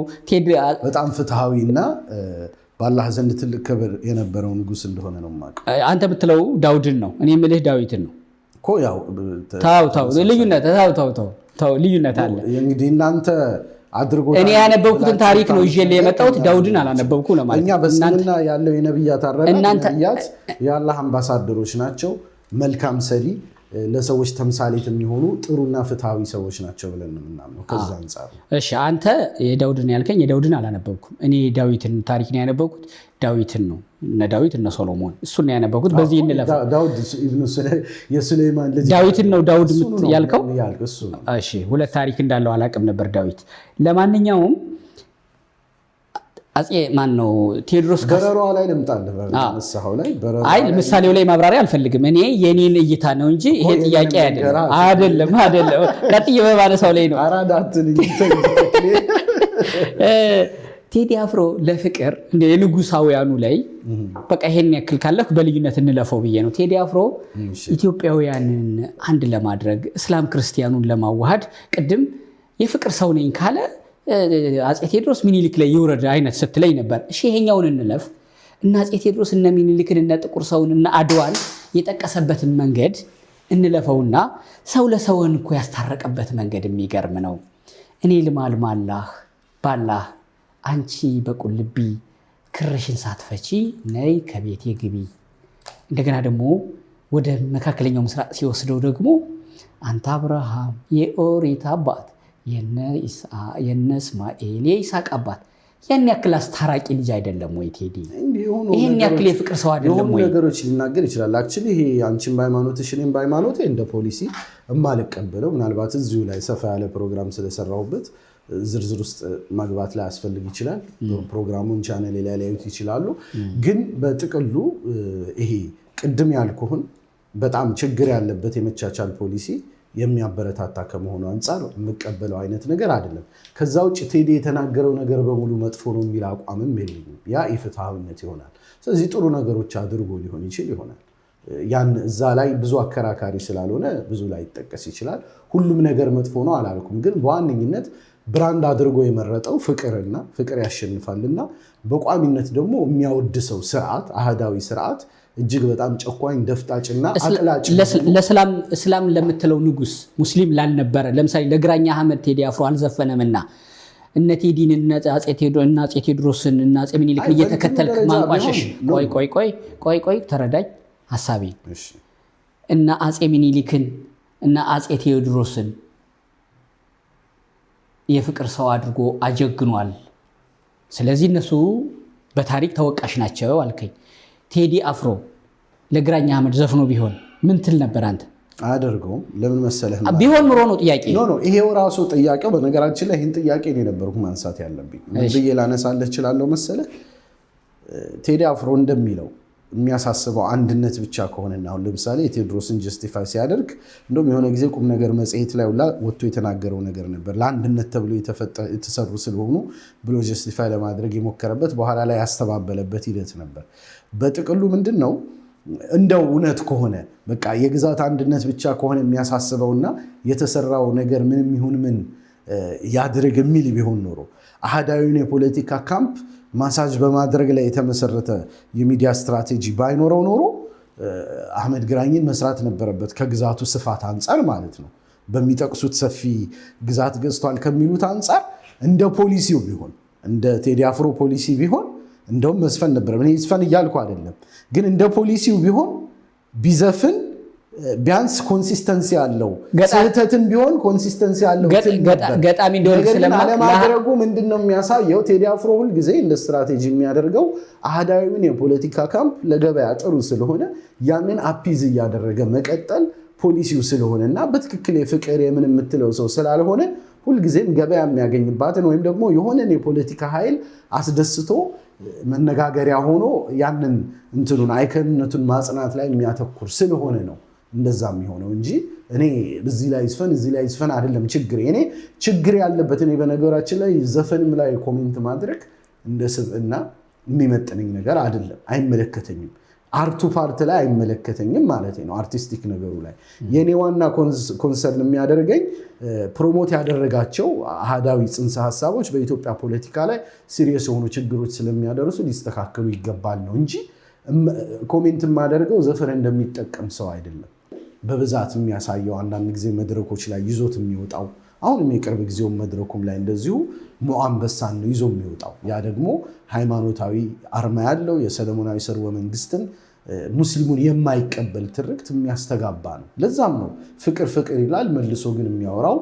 B: በጣም ፍትሃዊና በአላህ ዘንድ ትልቅ ክብር የነበረው ንጉስ እንደሆነ ነው የማውቀው።
A: አንተ የምትለው ዳውድን ነው፣ እኔ የምልህ ዳዊትን ነው
B: እኮ። ያው
A: ተው ተው፣ ልዩነት ተው ተው ተው ተው፣ ልዩነት አለ።
B: እንግዲህ እናንተ አድርጎ
A: እኔ ያነበብኩትን ታሪክ ነው ይዤ የመጣሁት፣ ዳውድን አላነበብኩ ለማለት።
B: እኛ በእስልምና ያለው የነብያት አረዳድ ነብያት የአላህ አምባሳደሮች ናቸው፣ መልካም ሰሪ፣ ለሰዎች ተምሳሌት የሚሆኑ ጥሩና ፍትሃዊ ሰዎች ናቸው ብለን ነው የምናምነው። ከዛ አንጻር
A: እሺ፣ አንተ የዳውድን ያልከኝ የዳውድን አላነበብኩም። እኔ ዳዊትን ታሪክ ነው ያነበብኩት። ዳዊትን ነው እነ ዳዊት እነ ሶሎሞን እሱን ነው ያነበብኩት። በዚህ እንለፍ።
B: ዳውድ ኢብኑ የሱሌማን ልጅ
A: ዳዊትን ነው ዳውድ ያልከው? እሺ፣ ሁለት ታሪክ እንዳለው አላውቅም ነበር ዳዊት። ለማንኛውም አፄ ማን ነው ቴዎድሮስ
B: በረሮዋ ላይ ልምጣልህ። ላይ
A: አይ ምሳሌው ላይ ማብራሪያ አልፈልግም። እኔ የኔን እይታ ነው እንጂ ይሄ ጥያቄ አይደለም። አይደለም አይደለም፣ ቀጥዬ በማነሳው ላይ ነው። ቴዲ አፍሮ ለፍቅር እንደ የንጉሳውያኑ ላይ በቃ ይሄን ያክል ካለፍ በልዩነት እንለፈው ብዬ ነው። ቴዲ አፍሮ ኢትዮጵያውያንን አንድ ለማድረግ እስላም ክርስቲያኑን ለማዋሃድ ቅድም የፍቅር ሰው ነኝ ካለ አፄ ቴዎድሮስ ሚኒሊክ ላይ ይውረድ አይነት ስትለኝ ነበር። እሺ ይሄኛውን እንለፍ እና አፄ ቴዎድሮስ እነ ሚኒሊክን እነ ጥቁር ሰውን እነ አድዋን የጠቀሰበትን መንገድ እንለፈውና ሰው ለሰውን እኮ ያስታረቀበት መንገድ የሚገርም ነው። እኔ ልማልማላህ ባላህ አንቺ በቁልቢ ክርሽን ሳትፈቺ ነይ ከቤቴ ግቢ። እንደገና ደግሞ ወደ መካከለኛው ምስራቅ ሲወስደው ደግሞ አንተ አብርሃም የኦሪት አባት የነ እስማኤል የይስሐቅ አባት ያን ያክል አስታራቂ ልጅ አይደለም ወይ ቴዲ? ይሄን ያክል የፍቅር ሰው አይደለም ወይ?
B: ነገሮች ሊናገር ይችላል። Actually ይሄ አንቺም በሃይማኖትሽ እኔም በሃይማኖቴ እንደ ፖሊሲ የማልቀበለው ምናልባት እዚሁ ላይ ሰፋ ያለ ፕሮግራም ስለሰራሁበት ዝርዝር ውስጥ መግባት ላይ ያስፈልግ ይችላል። ፕሮግራሙን ቻነል ላይ ሊያዩት ይችላሉ። ግን በጥቅሉ ይሄ ቅድም ያልኩህን በጣም ችግር ያለበት የመቻቻል ፖሊሲ የሚያበረታታ ከመሆኑ አንጻር የምቀበለው አይነት ነገር አይደለም። ከዛ ውጭ ቴዲ የተናገረው ነገር በሙሉ መጥፎ ነው የሚል አቋምም የለኝም። ያ ኢፍትሐዊነት ይሆናል። ስለዚህ ጥሩ ነገሮች አድርጎ ሊሆን ይችል ይሆናል። ያን እዛ ላይ ብዙ አከራካሪ ስላልሆነ ብዙ ላይ ይጠቀስ ይችላል። ሁሉም ነገር መጥፎ ነው አላልኩም። ግን በዋነኝነት Brand አድርጎ የመረጠው ፍቅርና ፍቅር ያሸንፋልና በቋሚነት ደግሞ የሚያወድሰው ስርዓት፣ አህዳዊ ስርዓት፣ እጅግ በጣም ጨቋኝ፣ ደፍጣጭና አቅላጭ።
A: ለእስላም እስላም ለምትለው ንጉስ፣ ሙስሊም ላልነበረ፣ ለምሳሌ ለግራኝ አህመድ ቴዲ አፍሮ አልዘፈነምና እነ ቴዲን፣ እነ አፄ ቴዎድሮስን፣ እነ አፄ ምኒልክን እየተከተልክ ማንቋሸሽ፣ ቆይ ቆይ ቆይ ቆይ ቆይ፣ ተረዳኝ ሀሳቤን። እነ አፄ ምኒልክን እና አፄ ቴዎድሮስን የፍቅር ሰው አድርጎ አጀግኗል። ስለዚህ እነሱ በታሪክ ተወቃሽ ናቸው አልከኝ። ቴዲ አፍሮ ለግራኝ አህመድ ዘፍኖ ቢሆን ምን ትል ነበር አንተ?
B: አያደርገውም። ለምን መሰለህ?
A: ቢሆን ኑሮ ነው ጥያቄ።
B: No፣ ይሄው ራሱ ጥያቄው። በነገራችን ላይ ይህን ጥያቄ እኔ ነበርኩ ማንሳት ያለብኝ። ምን ብዬ ላነሳልህ እችላለሁ መሰለህ? ቴዲ አፍሮ እንደሚለው የሚያሳስበው አንድነት ብቻ ከሆነና አሁን ለምሳሌ የቴዎድሮስን justify ሲያደርግ፣ እንደውም የሆነ ጊዜ ቁም ነገር መጽሔት ላይ ሁላ ወጥቶ የተናገረው ነገር ነበር። ለአንድነት ተብሎ የተሰሩ ስለሆኑ ብሎ justify ለማድረግ የሞከረበት፣ በኋላ ላይ ያስተባበለበት ሂደት ነበር። በጥቅሉ ምንድን ነው፣ እንደው እውነት ከሆነ፣ በቃ የግዛት አንድነት ብቻ ከሆነ የሚያሳስበውና የተሰራው ነገር ምንም ይሁን ምን ያድርግ የሚል ቢሆን ኖሮ፣ አህዳዊውን የፖለቲካ ካምፕ ማሳጅ በማድረግ ላይ የተመሰረተ የሚዲያ ስትራቴጂ ባይኖረው ኖሮ አህመድ ግራኝን መስራት ነበረበት፣ ከግዛቱ ስፋት አንጻር ማለት ነው። በሚጠቅሱት ሰፊ ግዛት ገዝቷል ከሚሉት አንጻር እንደ ፖሊሲው ቢሆን፣ እንደ ቴዲ አፍሮ ፖሊሲ ቢሆን እንደውም መዝፈን ነበረ። እኔ ይዝፈን እያልኩ አይደለም፣ ግን እንደ ፖሊሲው ቢሆን ቢዘፍን ቢያንስ consistency አለው፣ ስህተትም ቢሆን consistency አለው።
A: ገጣሚ እንደሆነ
B: ነገር ግን አለማድረጉ ምንድን ነው የሚያሳየው? ቴዲ አፍሮ ሁልጊዜ እንደ ስትራቴጂ የሚያደርገው አህዳዊውን የፖለቲካ ካምፕ ለገበያ ጥሩ ስለሆነ ያንን appease እያደረገ መቀጠል ፖሊሲው ስለሆነ እና በትክክል የፍቅር የምን የምትለው ሰው ስላልሆነ፣ ሁልጊዜም ገበያ የሚያገኝባትን ወይም ደግሞ የሆነን የፖለቲካ ኃይል አስደስቶ መነጋገሪያ ሆኖ ያንን እንትኑን icon ነቱን ማጽናት ላይ የሚያተኩር ስለሆነ ነው እንደዛ የሚሆነው እንጂ እኔ እዚህ ላይ ይዝፈን እዚህ ላይ ይዝፈን አይደለም ችግር። እኔ ችግር ያለበት፣ እኔ በነገራችን ላይ ዘፈንም ላይ comment ማድረግ እንደ ስብዕና የሚመጥነኝ ነገር አይደለም፣ አይመለከተኝም። Art ኡ part ላይ አይመለከተኝም ማለት ነው። Artistic ነገሩ ላይ የኔ ዋና concern የሚያደርገኝ promote ያደረጋቸው አህዳዊ ጽንሰ ሀሳቦች በኢትዮጵያ ፖለቲካ ላይ serious የሆኑ ችግሮች ስለሚያደርሱ ሊስተካከሉ ይገባል ነው እንጂ comment የማደርገው ዘፈን እንደሚጠቀም ሰው አይደለም። በብዛት የሚያሳየው፣ አንዳንድ ጊዜ መድረኮች ላይ ይዞት የሚወጣው፣ አሁንም የቅርብ ጊዜውን መድረኩም ላይ እንደዚሁ ሞዓ አንበሳን ነው ይዞ የሚወጣው። ያ ደግሞ ሃይማኖታዊ አርማ ያለው፣ የሰለሞናዊ ስርወ መንግስትን፣ ሙስሊሙን የማይቀበል ትርክት የሚያስተጋባ ነው። ለዛም ነው ፍቅር ፍቅር ይላል፣ መልሶ ግን የሚያወራው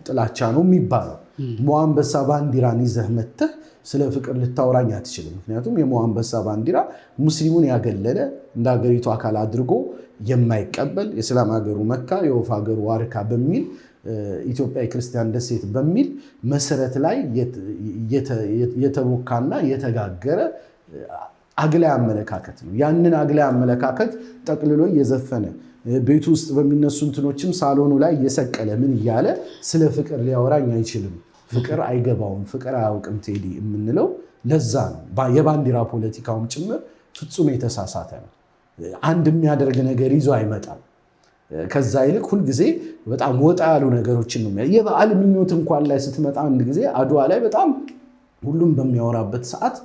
B: ጥላቻ ነው የሚባለው። ሞዓ አንበሳ ባንዲራን ይዘህ መተህ ስለ ፍቅር ልታወራኝ አትችልም። ምክንያቱም የሞዓ አንበሳ ባንዲራ ሙስሊሙን ያገለለ፣ እንደ ሀገሪቱ አካል አድርጎ የማይቀበል፣ የእስላም ሀገሩ መካ የወፍ ሀገሩ ዋርካ በሚል፣ ኢትዮጵያ የክርስቲያን ደሴት በሚል መሰረት ላይ የተቦካና የተጋገረ አግላይ አመለካከት ነው። ያንን አግላይ አመለካከት ጠቅልሎ እየዘፈነ፣ ቤቱ ውስጥ በሚነሱ እንትኖችም ሳሎኑ ላይ እየሰቀለ ምን እያለ ስለ ፍቅር ሊያወራኝ አይችልም። ፍቅር አይገባውም፣ ፍቅር አያውቅም ቴዲ የምንለው ለዛ ነው። የባንዲራ ፖለቲካውም ጭምር ፍጹም የተሳሳተ ነው። አንድ የሚያደርግ ነገር ይዞ አይመጣም። ከዛ ይልቅ ሁልጊዜ በጣም ወጣ ያሉ ነገሮችን ነው። የበዓል ምኞት እንኳን ላይ ስትመጣ፣ አንድ ጊዜ አድዋ ላይ በጣም ሁሉም በሚያወራበት ሰዓት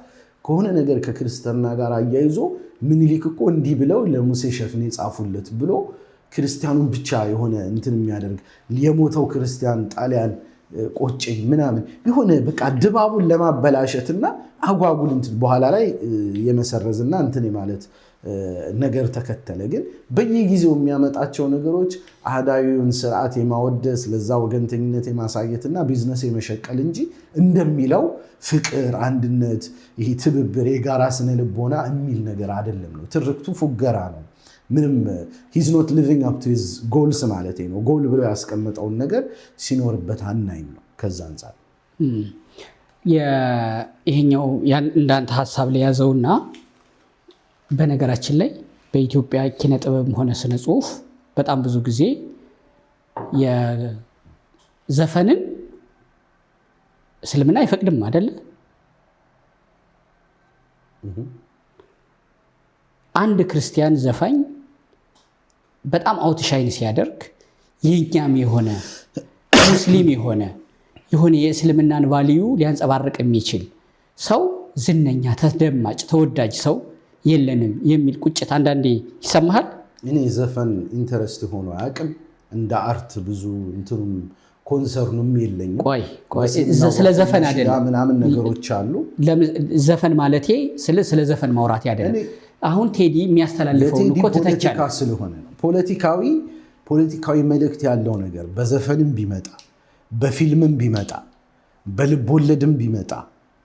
B: ከሆነ ነገር ከክርስትና ጋር አያይዞ ምኒልክ እኮ እንዲህ ብለው ለሙሴ ሸፍኔ ጻፉለት ብሎ ክርስቲያኑን ብቻ የሆነ እንትን የሚያደርግ፣ የሞተው ክርስቲያን ጣሊያን ቆጨኝ ምናምን የሆነ በቃ ድባቡን ለማበላሸትና አጓጉል እንትን በኋላ ላይ የመሰረዝና እንትን የማለት ነገር ተከተለ። ግን በየጊዜው የሚያመጣቸው ነገሮች አህዳዊውን ስርዓት የማወደስ፣ ለዛ ወገንተኝነት የማሳየትና ቢዝነስ የመሸቀል እንጂ እንደሚለው ፍቅር፣ አንድነት፣ ይሄ ትብብር፣ የጋራ ስነ ልቦና የሚል ነገር አይደለም ነው። ትርክቱ ፉገራ ነው። ምንም he's not living up to his goals ማለት ነው። ጎል ብሎ ያስቀመጠውን ነገር ሲኖርበት አናይም ነው ከዛ አንጻር።
A: ይሄኛው እንዳንተ ሀሳብ ላይ ያዘውና በነገራችን ላይ በኢትዮጵያ ኪነ ጥበብም ሆነ ስነ ጽሁፍ በጣም ብዙ ጊዜ የዘፈንን እስልምና አይፈቅድም አይደለ? አንድ ክርስቲያን ዘፋኝ በጣም outshine ሲያደርግ የኛም የሆነ ሙስሊም የሆነ የሆነ የእስልምናን value ሊያንጸባርቅ የሚችል ሰው፣ ዝነኛ፣ ተደማጭ፣ ተወዳጅ ሰው የለንም የሚል ቁጭት አንዳንዴ ይሰማሃል?
B: እኔ ዘፈን interest ሆኖ አያውቅም። እንደ art ብዙ እንትኑም concern ኑም የለኝም።
A: ቆይ ቆይ፣ ስለ ዘፈን አይደለም።
B: ምናምን ነገሮች አሉ።
A: ዘፈን ማለቴ ስለ ዘፈን ማውራት አይደለም። አሁን ቴዲ የሚያስተላልፈውን
B: ለቴዲ
A: እኮ
B: ፖለቲካ
A: ትተቻለህ።
B: ስለሆነ ነው። ፖለቲካዊ መልእክት ያለው ነገር በዘፈንም ቢመጣ፣ በፊልምም ቢመጣ፣ በልብ ወለድም ቢመጣ፣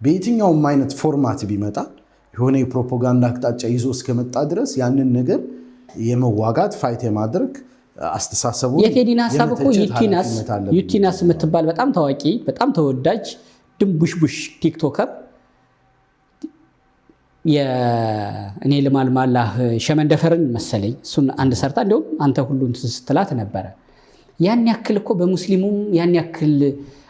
B: በየትኛውም አይነት format ቢመጣ የሆነ የፕሮፓጋንዳ አቅጣጫ ይዞ እስከመጣ ድረስ ያንን ነገር የመዋጋት፣ fight የማድረግ፣ አስተሳሰቡ
A: የቴዲን ሀሳብ እኮ ዩቲናስ ዩቲናስ የምትባል በጣም ታዋቂ፣ በጣም ተወዳጅ ድንቡሽቡሽ TikToker እኔ ልማልማላህ ሸመንደፈርን መሰለኝ እሱን አንድ ሰርታ እንዲሁም አንተ ሁሉ እንትን ስትላት ነበረ። ያን ያክል እኮ በሙስሊሙም ያን ያክል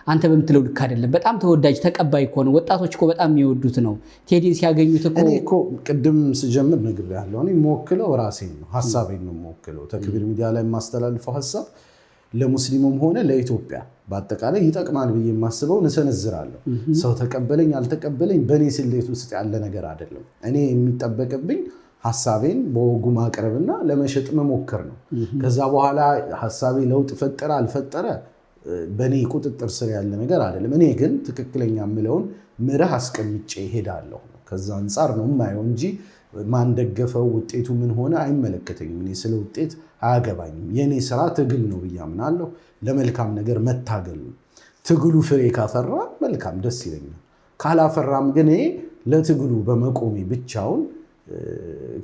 A: አንተ በምትለው ልክ አይደለም። በጣም ተወዳጅ ተቀባይ እኮ ነው። ወጣቶች እኮ በጣም የሚወዱት ነው። ቴዲን ሲያገኙት እኮ
B: እኔ እኮ ቅድም ስጀምር ነግሬሃለሁ። እኔ የምወክለው ራሴን ነው፣ ሀሳቤን ነው የምወክለው። ተክቢር ሚዲያ ላይ የማስተላልፈው ሀሳብ ለሙስሊሙም ሆነ ለኢትዮጵያ በአጠቃላይ ይጠቅማል ብዬ የማስበውን እሰነዝራለሁ። ሰው ተቀበለኝ አልተቀበለኝ በእኔ ስሌት ውስጥ ያለ ነገር አይደለም። እኔ የሚጠበቅብኝ ሀሳቤን በወጉ ማቅረብና ለመሸጥ መሞከር ነው። ከዛ በኋላ ሀሳቤ ለውጥ ፈጠረ አልፈጠረ በእኔ ቁጥጥር ስር ያለ ነገር አይደለም። እኔ ግን ትክክለኛ የምለውን መርህ አስቀምጬ እሄዳለሁ። ከዛ አንጻር ነው የማየው እንጂ ማን ደገፈው፣ ውጤቱ ምን ሆነ አይመለከተኝም። እኔ ስለ ውጤት አያገባኝም። የእኔ ስራ ትግል ነው ብዬ አምናለሁ። ለመልካም ነገር መታገል ነው። ትግሉ ፍሬ ካፈራ መልካም፣ ደስ ይለኛል። ካላፈራም ግን እኔ ለትግሉ በመቆሜ ብቻውን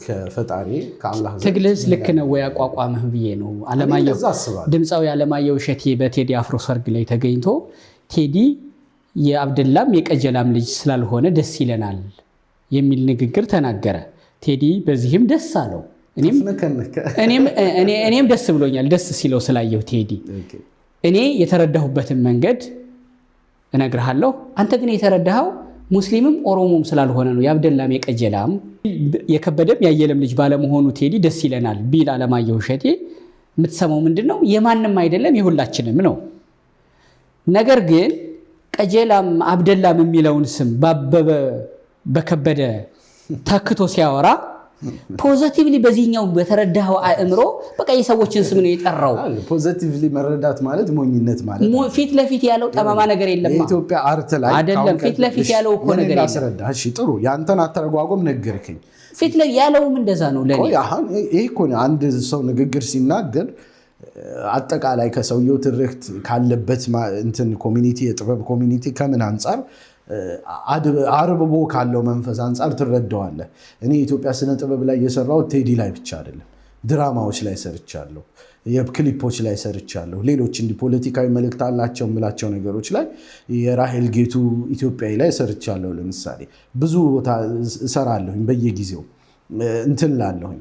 B: ከፈጣሪ ከአላህ ዘንድ
A: ትግልህስ ልክ ነው ወይ አቋቋምህ ብዬ ነው። አለማየሁ
B: እንደዛ አስባለሁ።
A: ድምፃዊ አለማየሁ እሸቴ በቴዲ አፍሮ ሰርግ ላይ ተገኝቶ ቴዲ የአብደላም የቀጀላም ልጅ ስላልሆነ ደስ ይለናል የሚል ንግግር ተናገረ። ቴዲ በዚህም ደስ አለው።
B: ነከነከ።
A: እኔም ደስ ብሎኛል፣ ደስ ሲለው ስላየሁ ቴዲ። እኔ የተረዳሁበትን መንገድ እነግርሃለሁ። አንተ ግን የተረዳኸው ሙስሊምም ኦሮሞም ስላልሆነ ነው፣ የአብደላም የቀጀላም የከበደም ያየለም ልጅ ባለመሆኑ ቴዲ ደስ ይለናል ቢል አለማየሁ እሸቴ የምትሰማው ምንድን ነው? የማንም አይደለም፣ የሁላችንም ነው። ነገር ግን ቀጀላም አብደላም የሚለውን ስም ባበበ በከበደ ተክቶ ሲያወራ positively በዚህኛው በተረዳኸው አእምሮ በቃ የሰዎችን ስም ነው የጠራው።
B: Positively መረዳት ማለት ሞኝነት ማለት ነው።
A: ፊት ለፊት ያለው ጠማማ ነገር የለማ።
B: የኢትዮጵያ art ላይ
A: አይደለም፣
B: ካሁን
A: ፊት ለፊት ያለው እኮ
B: የኔን
A: ነገር የለም።
B: ላስረዳህ። እሺ ጥሩ፣ ያንተን አተረጓጎም ነገርከኝ።
A: ፊት ለፊት ያለውም እንደዛ ነው ለኔ።
B: ቆይ አሁን ይሄ እኮ ነው፣ አንድ ሰው ንግግር ሲናገር አጠቃላይ ከሰውየው ትርክት ካለበት እንትን community፣ የጥበብ community ከምን አንጻር አርብቦ ካለው መንፈስ አንጻር ትረዳዋለህ። እኔ የኢትዮጵያ ስነ ጥበብ ላይ የሰራሁት ቴዲ ላይ ብቻ አይደለም። ድራማዎች ላይ ሰርቻለሁ፣ የክሊፖች ላይ ሰርቻለሁ። ሌሎች እንዲህ ፖለቲካዊ መልእክት አላቸው የምላቸው ነገሮች ላይ፣ የራሄል ጌቱ ኢትዮጵያዊ ላይ ሰርቻለሁ። ለምሳሌ ብዙ ቦታ እሰራለሁኝ፣ በየጊዜው እንትን ላለሁኝ።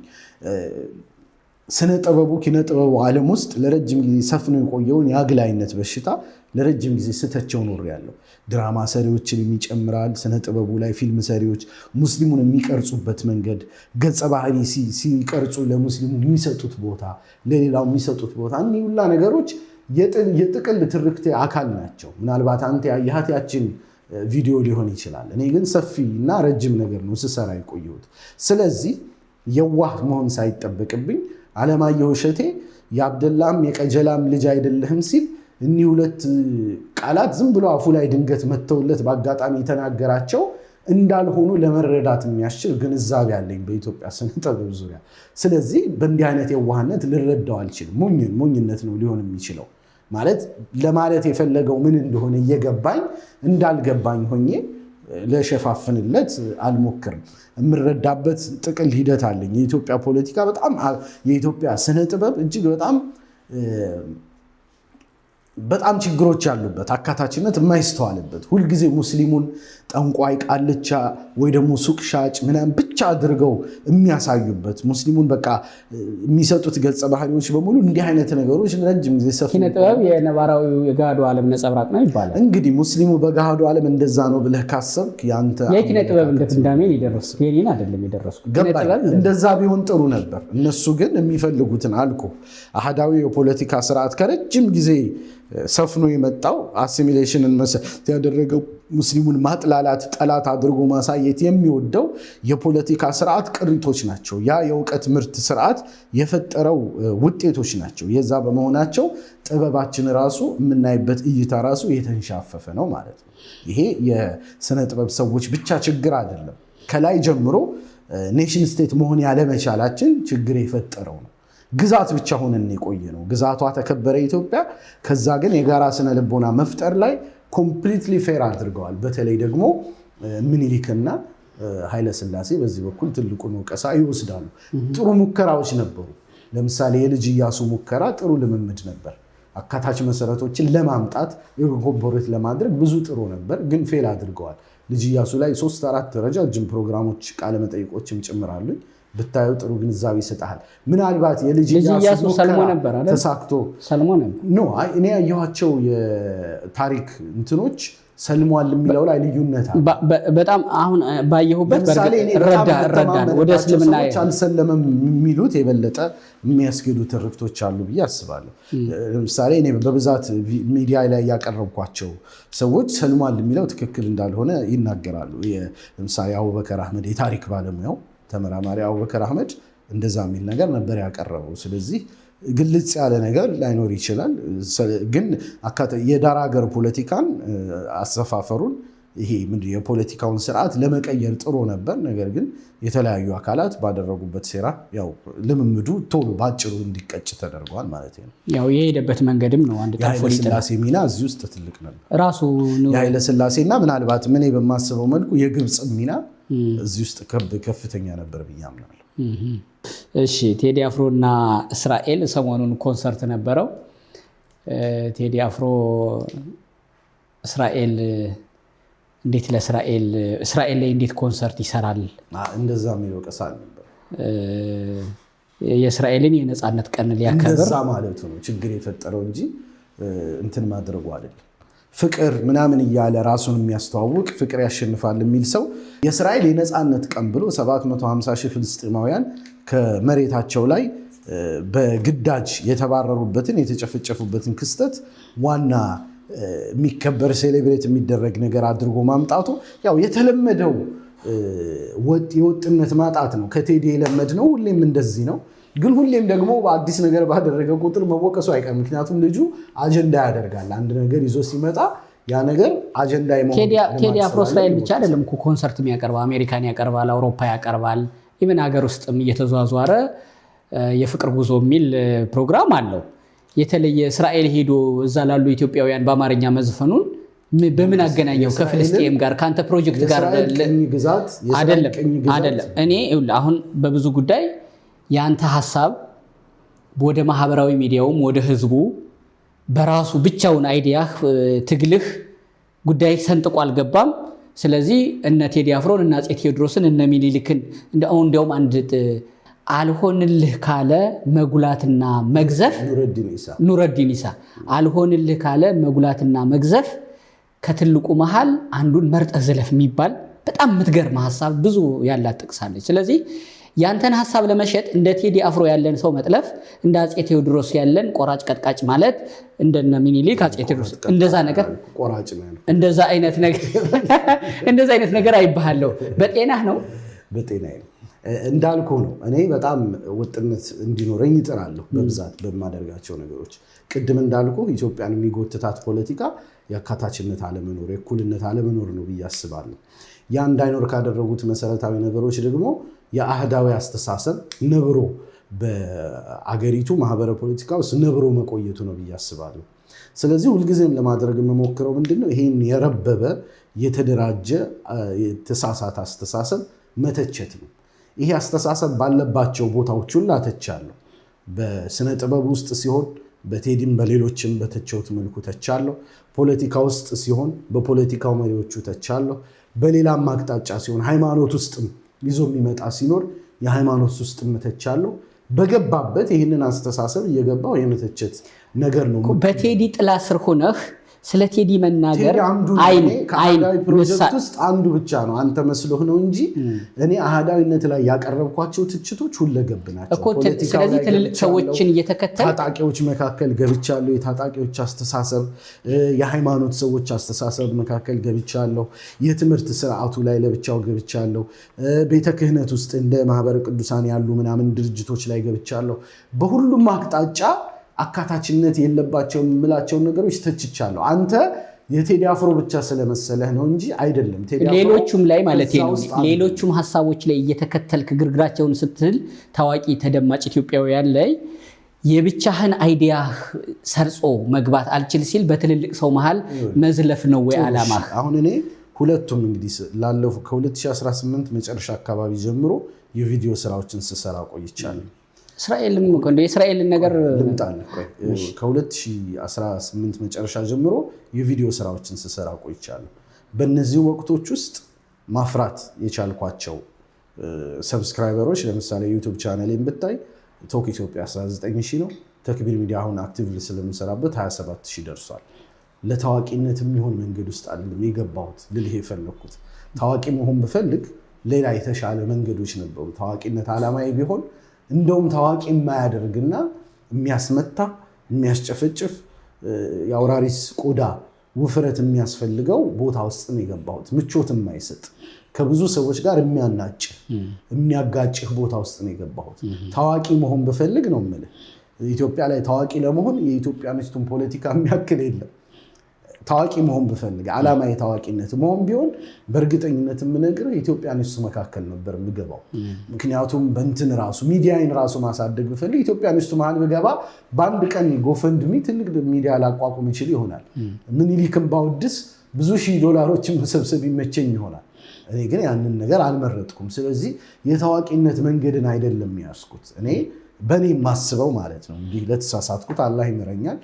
B: ስነ ጥበቡ፣ ኪነ ጥበቡ ዓለም ውስጥ ለረጅም ጊዜ ሰፍኖ የቆየውን የአግላይነት በሽታ ለረጅም ጊዜ ስተቸው ኖሬያለሁ። ድራማ ሰሪዎችን ይጨምራል። ስነ ጥበቡ ላይ ፊልም ሰሪዎች ሙስሊሙን የሚቀርጹበት መንገድ፣ ገጸ ባህሪ ሲቀርጹ ለሙስሊሙ የሚሰጡት ቦታ፣ ለሌላው የሚሰጡት ቦታ፣ እኒህ ሁላ ነገሮች የጥቅል ትርክቴ አካል ናቸው። ምናልባት አንተ ያየሃት ያችን ቪዲዮ ሊሆን ይችላል። እኔ ግን ሰፊ እና ረጅም ነገር ነው ስሰራ የቆየሁት። ስለዚህ የዋህ መሆን ሳይጠበቅብኝ አለማየሁ እሸቴ የአብደላም የቀጀላም ልጅ አይደለህም ሲል እኒህ ሁለት ቃላት ዝም ብሎ አፉ ላይ ድንገት መጥተውለት በአጋጣሚ የተናገራቸው እንዳልሆኑ ለመረዳት የሚያስችል ግንዛቤ አለኝ በኢትዮጵያ ስነ ጥበብ ዙሪያ። ስለዚህ በእንዲህ አይነት የዋህነት ልረዳው አልችልም። ሞኝነት ነው ሊሆን የሚችለው። ማለት ለማለት የፈለገው ምን እንደሆነ እየገባኝ እንዳልገባኝ ሆኜ ለሸፋፍንለት አልሞክርም። የምረዳበት ጥቅል ሂደት አለኝ። የኢትዮጵያ ፖለቲካ በጣም፣ የኢትዮጵያ ስነ ጥበብ እጅግ በጣም በጣም ችግሮች ያሉበት፣ አካታችነት የማይስተዋልበት፣ ሁልጊዜ ሙስሊሙን ጠንቋይ፣ ቃልቻ ወይ ደግሞ ሱቅ ሻጭ ምናምን ብቻ አድርገው የሚያሳዩበት፣ ሙስሊሙን በቃ የሚሰጡት ገጸ ባህሪዎች በሙሉ እንዲህ አይነት ነገሮች ረጅም ጊዜ ሰፍ
A: ኪነ ጥበብ የነባራዊ የገሃዱ ዓለም ነጸብራቅ ነው ይባላል።
B: እንግዲህ ሙስሊሙ በገሃዱ ዓለም እንደዛ ነው ብለህ ካሰብክ ያንተ
A: የኪነ ጥበብ እንደ ድምዳሜ የደረስኩት፣ የኔን አይደለም የደረስኩት። ኪነ
B: ገባኝ።
A: ጥበብ
B: እንደዛ ቢሆን ጥሩ ነበር። እነሱ ግን የሚፈልጉትን አልኩ፣ አህዳዊ የፖለቲካ ስርዓት ከረጅም ጊዜ ሰፍኖ የመጣው assimilation ን መሰረት ያደረገው ሙስሊሙን ማጥላላት፣ ጠላት አድርጎ ማሳየት የሚወደው የፖለቲካ ስርዓት ቅሪቶች ናቸው። ያ የእውቀት ምርት ስርዓት የፈጠረው ውጤቶች ናቸው። የዛ በመሆናቸው ጥበባችን ራሱ የምናይበት እይታ ራሱ የተንሻፈፈ ነው ማለት ነው። ይሄ የስነ ጥበብ ሰዎች ብቻ ችግር አይደለም። ከላይ ጀምሮ nation state መሆን ያለመቻላችን ችግር የፈጠረው ነው። ግዛት ብቻ ሆነን የቆየ ነው። ግዛቷ ተከበረ ኢትዮጵያ። ከዛ ግን የጋራ ስነ ልቦና መፍጠር ላይ completely fail አድርገዋል። በተለይ ደግሞ ምኒልክና ኃይለ ሥላሴ በዚህ በኩል ትልቁን ወቀሳ ይወስዳሉ። ጥሩ ሙከራዎች ነበሩ። ለምሳሌ የልጅ ኢያሱ ሙከራ ጥሩ ልምምድ ነበር። አካታች መሰረቶችን ለማምጣት incorporate ለማድረግ ብዙ ጥሩ ነበር፣ ግን fail አድርገዋል። ልጅ ኢያሱ ላይ 3-4 ረጃጅም ፕሮግራሞች ቃለመጠይቆችም ጭምር አሉኝ። ብታየው ጥሩ ግንዛቤ ይሰጥሃል። ምናልባት የልጅ
A: ኢያሱ ሰልሞ ነበር አይደል?
B: ተሳክቶ
A: ሰልሞ ነበር።
B: No፣ እኔ ያየኋቸው የታሪክ እንትኖች ሰልሟል የሚለው ላይ ልዩነት አለ።
A: በጣም አሁን ባየሁበት
B: ለምሳሌ እኔ በጣም
A: እረዳለሁ። ወደ እስልምና
B: ሰዎች አልሰለመም የሚሉት የበለጠ የሚያስኬዱ ትርክቶች አሉ ብዬ አስባለሁ። ለምሳሌ እኔ በብዛት ሚዲያ ላይ ያቀረብኳቸው ሰዎች ሰልሟል የሚለው ትክክል እንዳልሆነ ይናገራሉ። ለምሳሌ አቡበከር አህመድ፣ የታሪክ ባለሙያው ተመራማሪ አቡበከር አህመድ እንደዛ የሚል ነገር ነበር ያቀረበው። ስለዚህ ግልጽ ያለ ነገር ላይኖር ይችላል። ግን የዳር ሀገር ፖለቲካን አሰፋፈሩን ይሄ ምንድን የፖለቲካውን ስርዓት ለመቀየር ጥሮ ነበር። ነገር ግን የተለያዩ አካላት ባደረጉበት ሴራ ያው ልምምዱ ቶሎ በአጭሩ እንዲቀጭ ተደርጓል ማለት ነው።
A: ያው የሄደበት መንገድም ነው አንድ ጠልፎ
B: የኃይለ
A: ሊጥል
B: ሥላሴ ሚና እዚህ ውስጥ ትልቅ ነበር።
A: ራሱ
B: የኃይለ ሥላሴና ምናልባት እኔ በማስበው መልኩ የግብፅ ሚና እዚህ ውስጥ ከፍተኛ ነበር ብዬ አምናለሁ።
A: እሺ፣ ቴዲ አፍሮና እስራኤል ሰሞኑን ኮንሰርት ነበረው። ቴዲ አፍሮ እስራኤል እንዴት ለእስራኤል እስራኤል ላይ እንዴት ኮንሰርት ይሰራል?
B: እንደዛ የሚል ወቀሳ አልነበረም።
A: የእስራኤልን የነፃነት ቀን ሊያከብር
B: እንደዛ ማለቱ ነው ችግር የፈጠረው እንጂ እንትን ማድረጉ አይደለም። ፍቅር ምናምን እያለ ራሱን የሚያስተዋውቅ፣ ፍቅር ያሸንፋል የሚል ሰው የእስራኤል የነፃነት ቀን ብሎ 750 ሺህ ፍልስጤማውያን ከመሬታቸው ላይ በግዳጅ የተባረሩበትን፣ የተጨፈጨፉበትን ክስተት ዋና የሚከበር celebrate የሚደረግ ነገር አድርጎ ማምጣቱ ያው የተለመደው የወጥነት ማጣት ነው። ከቴዲ የለመድነው ሁሌም እንደዚህ ነው። ግን ሁሌም ደግሞ በአዲስ ነገር ባደረገ ቁጥር መወቀሱ አይቀርም። ምክንያቱም ልጁ አጀንዳ ያደርጋል። አንድ ነገር ይዞ ሲመጣ ያ ነገር አጀንዳ የመሆን
A: ቴዲ አፍሮ እስራኤል ብቻ አይደለም እኮ ኮንሰርት የሚያቀርበው፣ አሜሪካን ያቀርባል፣ አውሮፓ ያቀርባል። Even ሀገር ውስጥም እየተዟዟረ የፍቅር ጉዞ የሚል ፕሮግራም አለው። የተለየ እስራኤል ሄዶ እዛ ላሉ ኢትዮጵያውያን በአማርኛ መዝፈኑን በምን አገናኘው ከፍልስጤም ጋር፣ ከአንተ ፕሮጀክት ጋር? አይደለም አይደለም። እኔ አሁን በብዙ ጉዳይ የአንተ ሀሳብ ወደ ማህበራዊ ሚዲያውም ወደ ህዝቡ በራሱ ብቻውን idea ህ፣ ትግልህ፣ ጉዳይ ሰንጥቆ አልገባም። ስለዚህ እነ ቴዲ አፍሮን፣ እነ አፄ ቴዎድሮስን፣ እነ ሚኒሊክን እንዲያውም አንድ አልሆንልህ ካለ መጉላትና መግዘፍ፣ ኑረዲን ኢሳ፣ አልሆንልህ ካለ መጉላትና መግዘፍ ከትልቁ መሃል አንዱን መርጠህ ዝለፍ የሚባል በጣም የምትገርም ሀሳብ ብዙ ያላት ጥቅሳለች። ስለዚህ ያንተን ሀሳብ ለመሸጥ እንደ ቴዲ አፍሮ ያለን ሰው መጥለፍ፣ እንደ አፄ ቴዎድሮስ ያለን ቆራጭ ቀጥቃጭ ማለት፣ እንደነ ሚኒሊክ፣ አፄ ቴዎድሮስ እንደዛ ነገር፣ እንደዛ አይነት ነገር አይባሃለሁ። በጤናህ ነው?
B: በጤናዬ ነው። እንዳልኩ ነው። እኔ በጣም ወጥነት እንዲኖረኝ ይጥራለሁ በብዛት በማደርጋቸው ነገሮች። ቅድም እንዳልኩ ኢትዮጵያን የሚጎትታት ፖለቲካ የአካታችነት አለመኖር፣ የእኩልነት አለመኖር ነው ብዬ አስባለሁ። ያ እንዳይኖር ካደረጉት መሰረታዊ ነገሮች ደግሞ የአህዳዊ አስተሳሰብ ነብሮ በአገሪቱ ማህበረ ፖለቲካ ውስጥ ነብሮ መቆየቱ ነው ብዬ አስባለሁ። ስለዚህ ሁልጊዜም ለማድረግ የምሞክረው ምንድነው? ይሄን የረበበ፣ የተደራጀ፣ የተሳሳተ አስተሳሰብ መተቸት ነው። ይሄ አስተሳሰብ ባለባቸው ቦታዎች ሁላ ተቻለሁ። በስነ ጥበብ ውስጥ ሲሆን በቴዲም በሌሎችም በተቸውት መልኩ ተቻለሁ። ፖለቲካ ውስጥ ሲሆን በፖለቲካው መሪዎቹ ተቻለሁ። በሌላም አቅጣጫ ሲሆን ሃይማኖት ውስጥም ይዞ የሚመጣ ሲኖር የሃይማኖት ውስጥም ተቻለሁ። በገባበት ይህንን አስተሳሰብ እየገባው የመተቸት ነገር ነው።
A: በቴዲ ጥላ ስር ሆነህ ስለ ቴዲ መናገር
B: ቴዲ አንዱ ነው።
A: አይን
B: እኔ ከአህዳዊ
A: አይን
B: ፕሮጀክት ውስጥ አንዱ ብቻ ነው። አንተ መስሎህ ነው እንጂ እኔ አህዳዊነት ላይ ያቀረብኳቸው ትችቶች ሁለገብ ናቸው።
A: እኮ
B: ፖለቲካው
A: ስለዚህ
B: ላይ
A: ትልልቅ
B: ገብቻለሁ፣
A: ሰዎችን እየተከተል
B: ታጣቂዎች መካከል ገብቻለሁ። የታጣቂዎች አስተሳሰብ፣ የሃይማኖት ሰዎች አስተሳሰብ መካከል ገብቻለሁ። የትምህርት ስርዓቱ ላይ ለብቻው ገብቻለሁ። ቤተ ክህነት ውስጥ እንደ ማህበረ ቅዱሳን ያሉ ምናምን ድርጅቶች ላይ ገብቻለሁ። በሁሉም አቅጣጫ አካታችነት የለባቸውም የምላቸውን ነገሮች ተችቻለሁ። አንተ የቴዲ አፍሮ ብቻ ስለመሰለህ ነው እንጂ አይደለም። ቴዲ አፍሮ
A: ሌሎቹም ላይ ማለት
B: ከዛ
A: ነው።
B: ውስጥ አንዱ።
A: ሌሎቹም ሀሳቦች ላይ እየተከተልክ ግርግራቸውን ስትል ታዋቂ ተደማጭ ኢትዮጵያውያን ላይ የብቻህን idea ሰርጾ መግባት አልችል ሲል በትልልቅ ሰው መሃል መዝለፍ ነው ወይ አላማህ?
B: አሁን እኔ ሁለቱም እንግዲህ ላለፉ ከ2018 መጨረሻ አካባቢ ጀምሮ የቪዲዮ ስራዎችን ስሰራ ቆይቻለሁ።
A: እስራኤልም እኮ እንደው የእስራኤልን ነገር
B: ልምጣልህ፣ ቆይ። ከ2018 መጨረሻ ጀምሮ የቪዲዮ ስራዎችን ስሰራ ቆይቻለሁ። በእነዚህ ወቅቶች ውስጥ ማፍራት የቻልኳቸው subscriber ኦች፣ ለምሳሌ YouTube channel ኤን ብታይ ቶክ ኢትዮጵያ 19 ሺህ ነው። ተክቢር ሚዲያ አሁን actively ስለምሰራበት 27 ሺህ ደርሷል። ለታዋቂነት የሚሆን መንገድ ውስጥ አይደለም የገባሁት ልልህ የፈለግኩት። ታዋቂ መሆን ብፈልግ ሌላ የተሻለ መንገዶች ነበሩ። ታዋቂነት ዓላማዬ ቢሆን እንደውም ታዋቂ የማያደርግና የሚያስመታ፣ የሚያስጨፈጭፍ፣ የአውራሪስ ቆዳ ውፍረት የሚያስፈልገው ቦታ ውስጥ ነው የገባሁት። ምቾት የማይሰጥ፣ ከብዙ ሰዎች ጋር የሚያናጭ፣ የሚያጋጭህ ቦታ ውስጥ ነው የገባሁት። ታዋቂ መሆን ብፈልግ ነው የምልህ፣ ኢትዮጵያ ላይ ታዋቂ ለመሆን የኢትዮጵያኒስቱን ፖለቲካ የሚያክል የለም። ታዋቂ መሆን ብፈልግ፣ ዓላማ የታዋቂነት መሆን ቢሆን፣ በእርግጠኝነት የምነግርህ ኢትዮጵያኒስቱ መካከል ነበር የምገባው። ምክንያቱም በእንትን ራሱ ሚዲያዬን ራሱ ማሳደግ ብፈልግ ኢትዮጵያኒስቱ መሀል ብገባ በአንድ ቀን GoFundMe ትልቅ ሚዲያ ላቋቁም ይችል ይሆናል። ምኒልክን ባወድስ ብዙ ሺህ ዶላሮችን መሰብሰብ ይመቸኝ ይሆናል። እኔ ግን ያንን ነገር አልመረጥኩም። ስለዚህ የታዋቂነት መንገድን አይደለም ያዝኩት። እኔ በእኔ የማስበው ማለት ነው። እንዲህ ለተሳሳትኩት አላህ ይምረኛል፣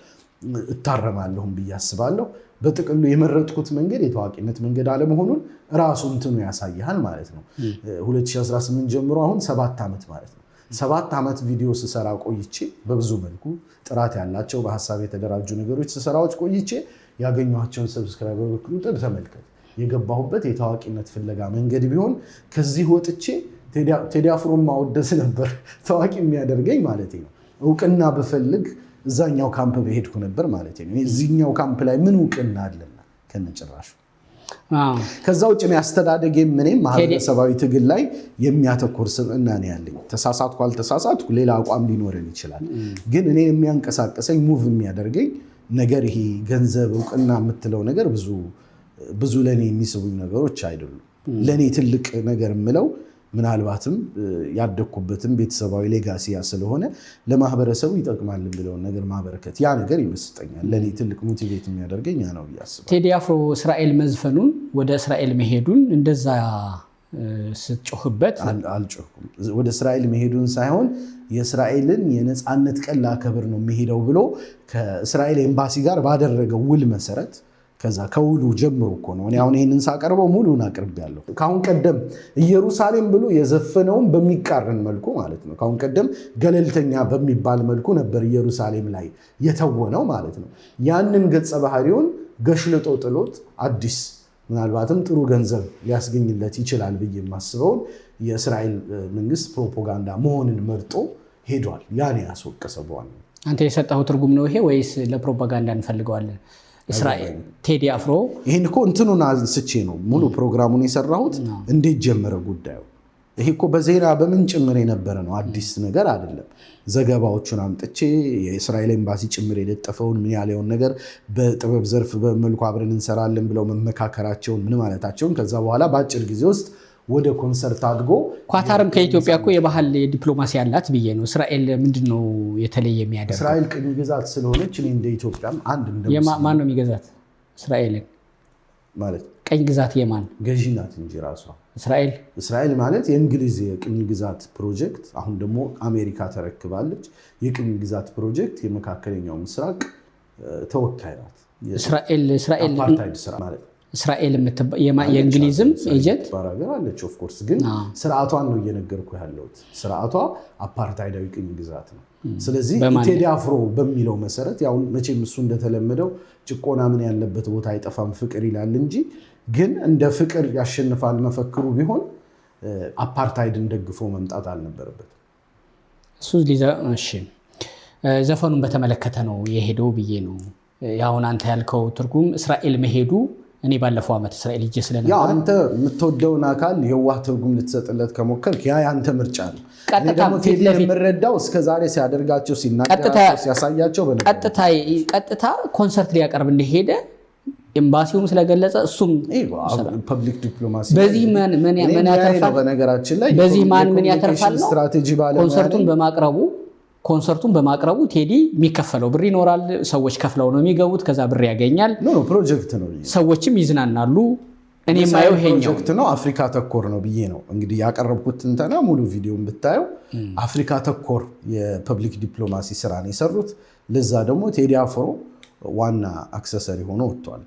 B: እታረማለሁም ብዬ አስባለሁ። በጥቅሉ የመረጥኩት መንገድ የታዋቂነት መንገድ አለመሆኑን ራሱ እንትኑ ያሳይሃል ማለት ነው። 2018 ጀምሮ አሁን 7 ዓመት ማለት ነው። 7 ዓመት ቪዲዮ ስሰራ ቆይቼ፣ በብዙ መልኩ ጥራት ያላቸው በሀሳብ የተደራጁ ነገሮች ስሰራዎች ቆይቼ ያገኘኋቸውን subscriber ቁጥር ተመልከት። የገባሁበት የታዋቂነት ፍለጋ መንገድ ቢሆን ከዚህ ወጥቼ ቴዲ አፍሮን ማወደስ ነበር ታዋቂ የሚያደርገኝ ማለት ነው። እውቅና ብፈልግ እዛኛው ካምፕ በሄድኩ ነበር ማለት ነው። እዚህኛው ካምፕ ላይ ምን እውቅና አለና ከነጭራሹ። ከዛ ውጭ እኔ አስተዳደጌም እኔም ማህበረሰባዊ ትግል ላይ የሚያተኩር ስብዕና ነው ያለኝ። ተሳሳትኩ አልተሳሳትኩ ሌላ አቋም ሊኖረን ይችላል። ግን እኔ የሚያንቀሳቅሰኝ፣ move የሚያደርገኝ ነገር ይሄ ገንዘብ፣ እውቅና የምትለው ነገር ብዙ ብዙ ለእኔ የሚስቡኝ ነገሮች አይደሉም። ለእኔ ትልቅ ነገር የምለው ምናልባትም ያደግኩበትም ቤተሰባዊ legacy ያ ስለሆነ ለማህበረሰቡ ይጠቅማል ብለውን ነገር ማበረከት፣ ያ ነገር ይመስጠኛል። ለእኔ ትልቅ motivate የሚያደርገኝ ያ ነው ብዬ አስባለሁ።
A: ቴዲ አፍሮ እስራኤል መዝፈኑን፣ ወደ እስራኤል መሄዱን እንደዛ ስትጮህበት
B: አልጮህኩም። ወደ እስራኤል መሄዱን ሳይሆን የእስራኤልን የነፃነት ቀን ላከብር ነው የሚሄደው ብሎ ከእስራኤል ኤምባሲ ጋር ባደረገው ውል መሰረት፣ ከዛ ከውሉ ጀምሮ እኮ ነው። እኔ አሁን ይህንን ሳቀርበው ሙሉን አቅርቤያለሁ። ከአሁን ቀደም ኢየሩሳሌም ብሎ የዘፈነውን በሚቃረን መልኩ ማለት ነው። ከአሁን ቀደም ገለልተኛ በሚባል መልኩ ነበር ኢየሩሳሌም ላይ የተወነው ማለት ነው። ያንን ገጸ ባህሪውን ገሽልጦ ጥሎት አዲስ ምናልባትም ጥሩ ገንዘብ ሊያስገኝለት ይችላል ብዬ የማስበውን የእስራኤል መንግስት ፕሮፓጋንዳ መሆንን መርጦ ሄዷል። ያን ያስወቀሰ በዋናነት።
A: አንተ የሰጠኸው ትርጉም ነው ይሄ ወይስ ለፕሮፓጋንዳ እንፈልገዋለን? እስራኤል ቴዲ አፍሮ
B: ይህን እኮ እንትኑን አንስቼ ነው ሙሉ ፕሮግራሙን የሰራሁት። እንዴት ጀመረ ጉዳዩ? ይሄ እኮ በዜና በምን ጭምር የነበረ ነው፣ አዲስ ነገር አይደለም። ዘገባዎቹን አምጥቼ የእስራኤል ኤምባሲ ጭምር የለጠፈውን ምን ያለውን ነገር፣ በጥበብ ዘርፍ በመልኩ አብረን እንሰራለን ብለው መመካከራቸውን፣ ምን ማለታቸውን፣ ከዛ በኋላ በአጭር ጊዜ ውስጥ ወደ ኮንሰርት አድጎ
A: ኳታርም ከኢትዮጵያ እኮ የባህል ዲፕሎማሲ ያላት ብዬ ነው። እስራኤል ምንድን ነው የተለየ የሚያደርገው?
B: እስራኤል ቅኝ ግዛት ስለሆነች እኔ እንደ ኢትዮጵያም አንድ እንደ
A: ማን ነው የሚገዛት እስራኤልን?
B: ማለት
A: ቅኝ ግዛት የማን?
B: ገዢ ናት እንጂ ራሷ።
A: እስራኤል።
B: እስራኤል ማለት የእንግሊዝ የቅኝ ግዛት ፕሮጀክት፣ አሁን ደግሞ አሜሪካ ተረክባለች። የቅኝ ግዛት ፕሮጀክት የመካከለኛው ምስራቅ ተወካይ ናት።
A: እስራኤል እስራኤል
B: አፓርታይድ ስራ ማለት ነው።
A: እስራኤል የእንግሊዝም agent
B: የምትባል ሀገር አለች። Of course፣ ግን ስርዓቷን ነው እየነገርኩ ያለሁት። ስርዓቷ አፓርታይዳዊ ቅኝ ግዛት ነው። ስለዚህ ቴዲ አፍሮ በሚለው መሰረት ያው መቼም እሱ እንደተለመደው ጭቆና ምን ያለበት ቦታ አይጠፋም ፍቅር ይላል እንጂ፣ ግን እንደ ፍቅር ያሸንፋል መፈክሩ ቢሆን አፓርታይድን ደግፎ መምጣት አልነበረበትም።
A: እሱ እሺ፣ ዘፈኑን በተመለከተ ነው የሄደው ብዬ ነው። አሁን አንተ ያልከው ትርጉም እስራኤል መሄዱ፣ እኔ ባለፈው ዓመት እስራኤል ሄጄ ስለነበረ
B: ያው አንተ የምትወደውን አካል የዋህ ትርጉም ልትሰጥለት ከሞከርክ ያ የአንተ ምርጫ ነው። እኔ ደግሞ ቴዲ የምረዳው እስከዛሬ ሲያደርጋቸው፣ ሲናገራቸው፣ ሲያሳያቸው
A: ቀጥታ ኮንሰርት ሊያቀርብ እንደሄደ ኤምባሲውም ስለገለጸ እሱም
B: Public diplomacy
A: በዚህ ምን ያተርፋል?
B: በነገራችን ላይ
A: በዚህ ማን ምን ያተርፋል ነው?
B: ስትራቴጂ ባለሙያ
A: ኮንሰርቱን በማቅረቡ ቴዲ የሚከፈለው ብር ይኖራል። ሰዎች ከፍለው ነው የሚገቡት። ከዛ ብር ያገኛል።
B: No፣ ፕሮጀክት ነው።
A: ሰዎችም ይዝናናሉ። እኔ የማየው ይሄኛው
B: ፕሮጀክት ነው። አፍሪካ ተኮር ነው ብዬ ነው እንግዲህ ያቀረብኩት ትንተና። ሙሉ ቪዲዮን ብታየው አፍሪካ ተኮር የ public diplomacy ስራ ነው የሰሩት። ለዛ ደግሞ ቴዲ አፍሮ ዋና accessory ሆኖ ወጥቷል።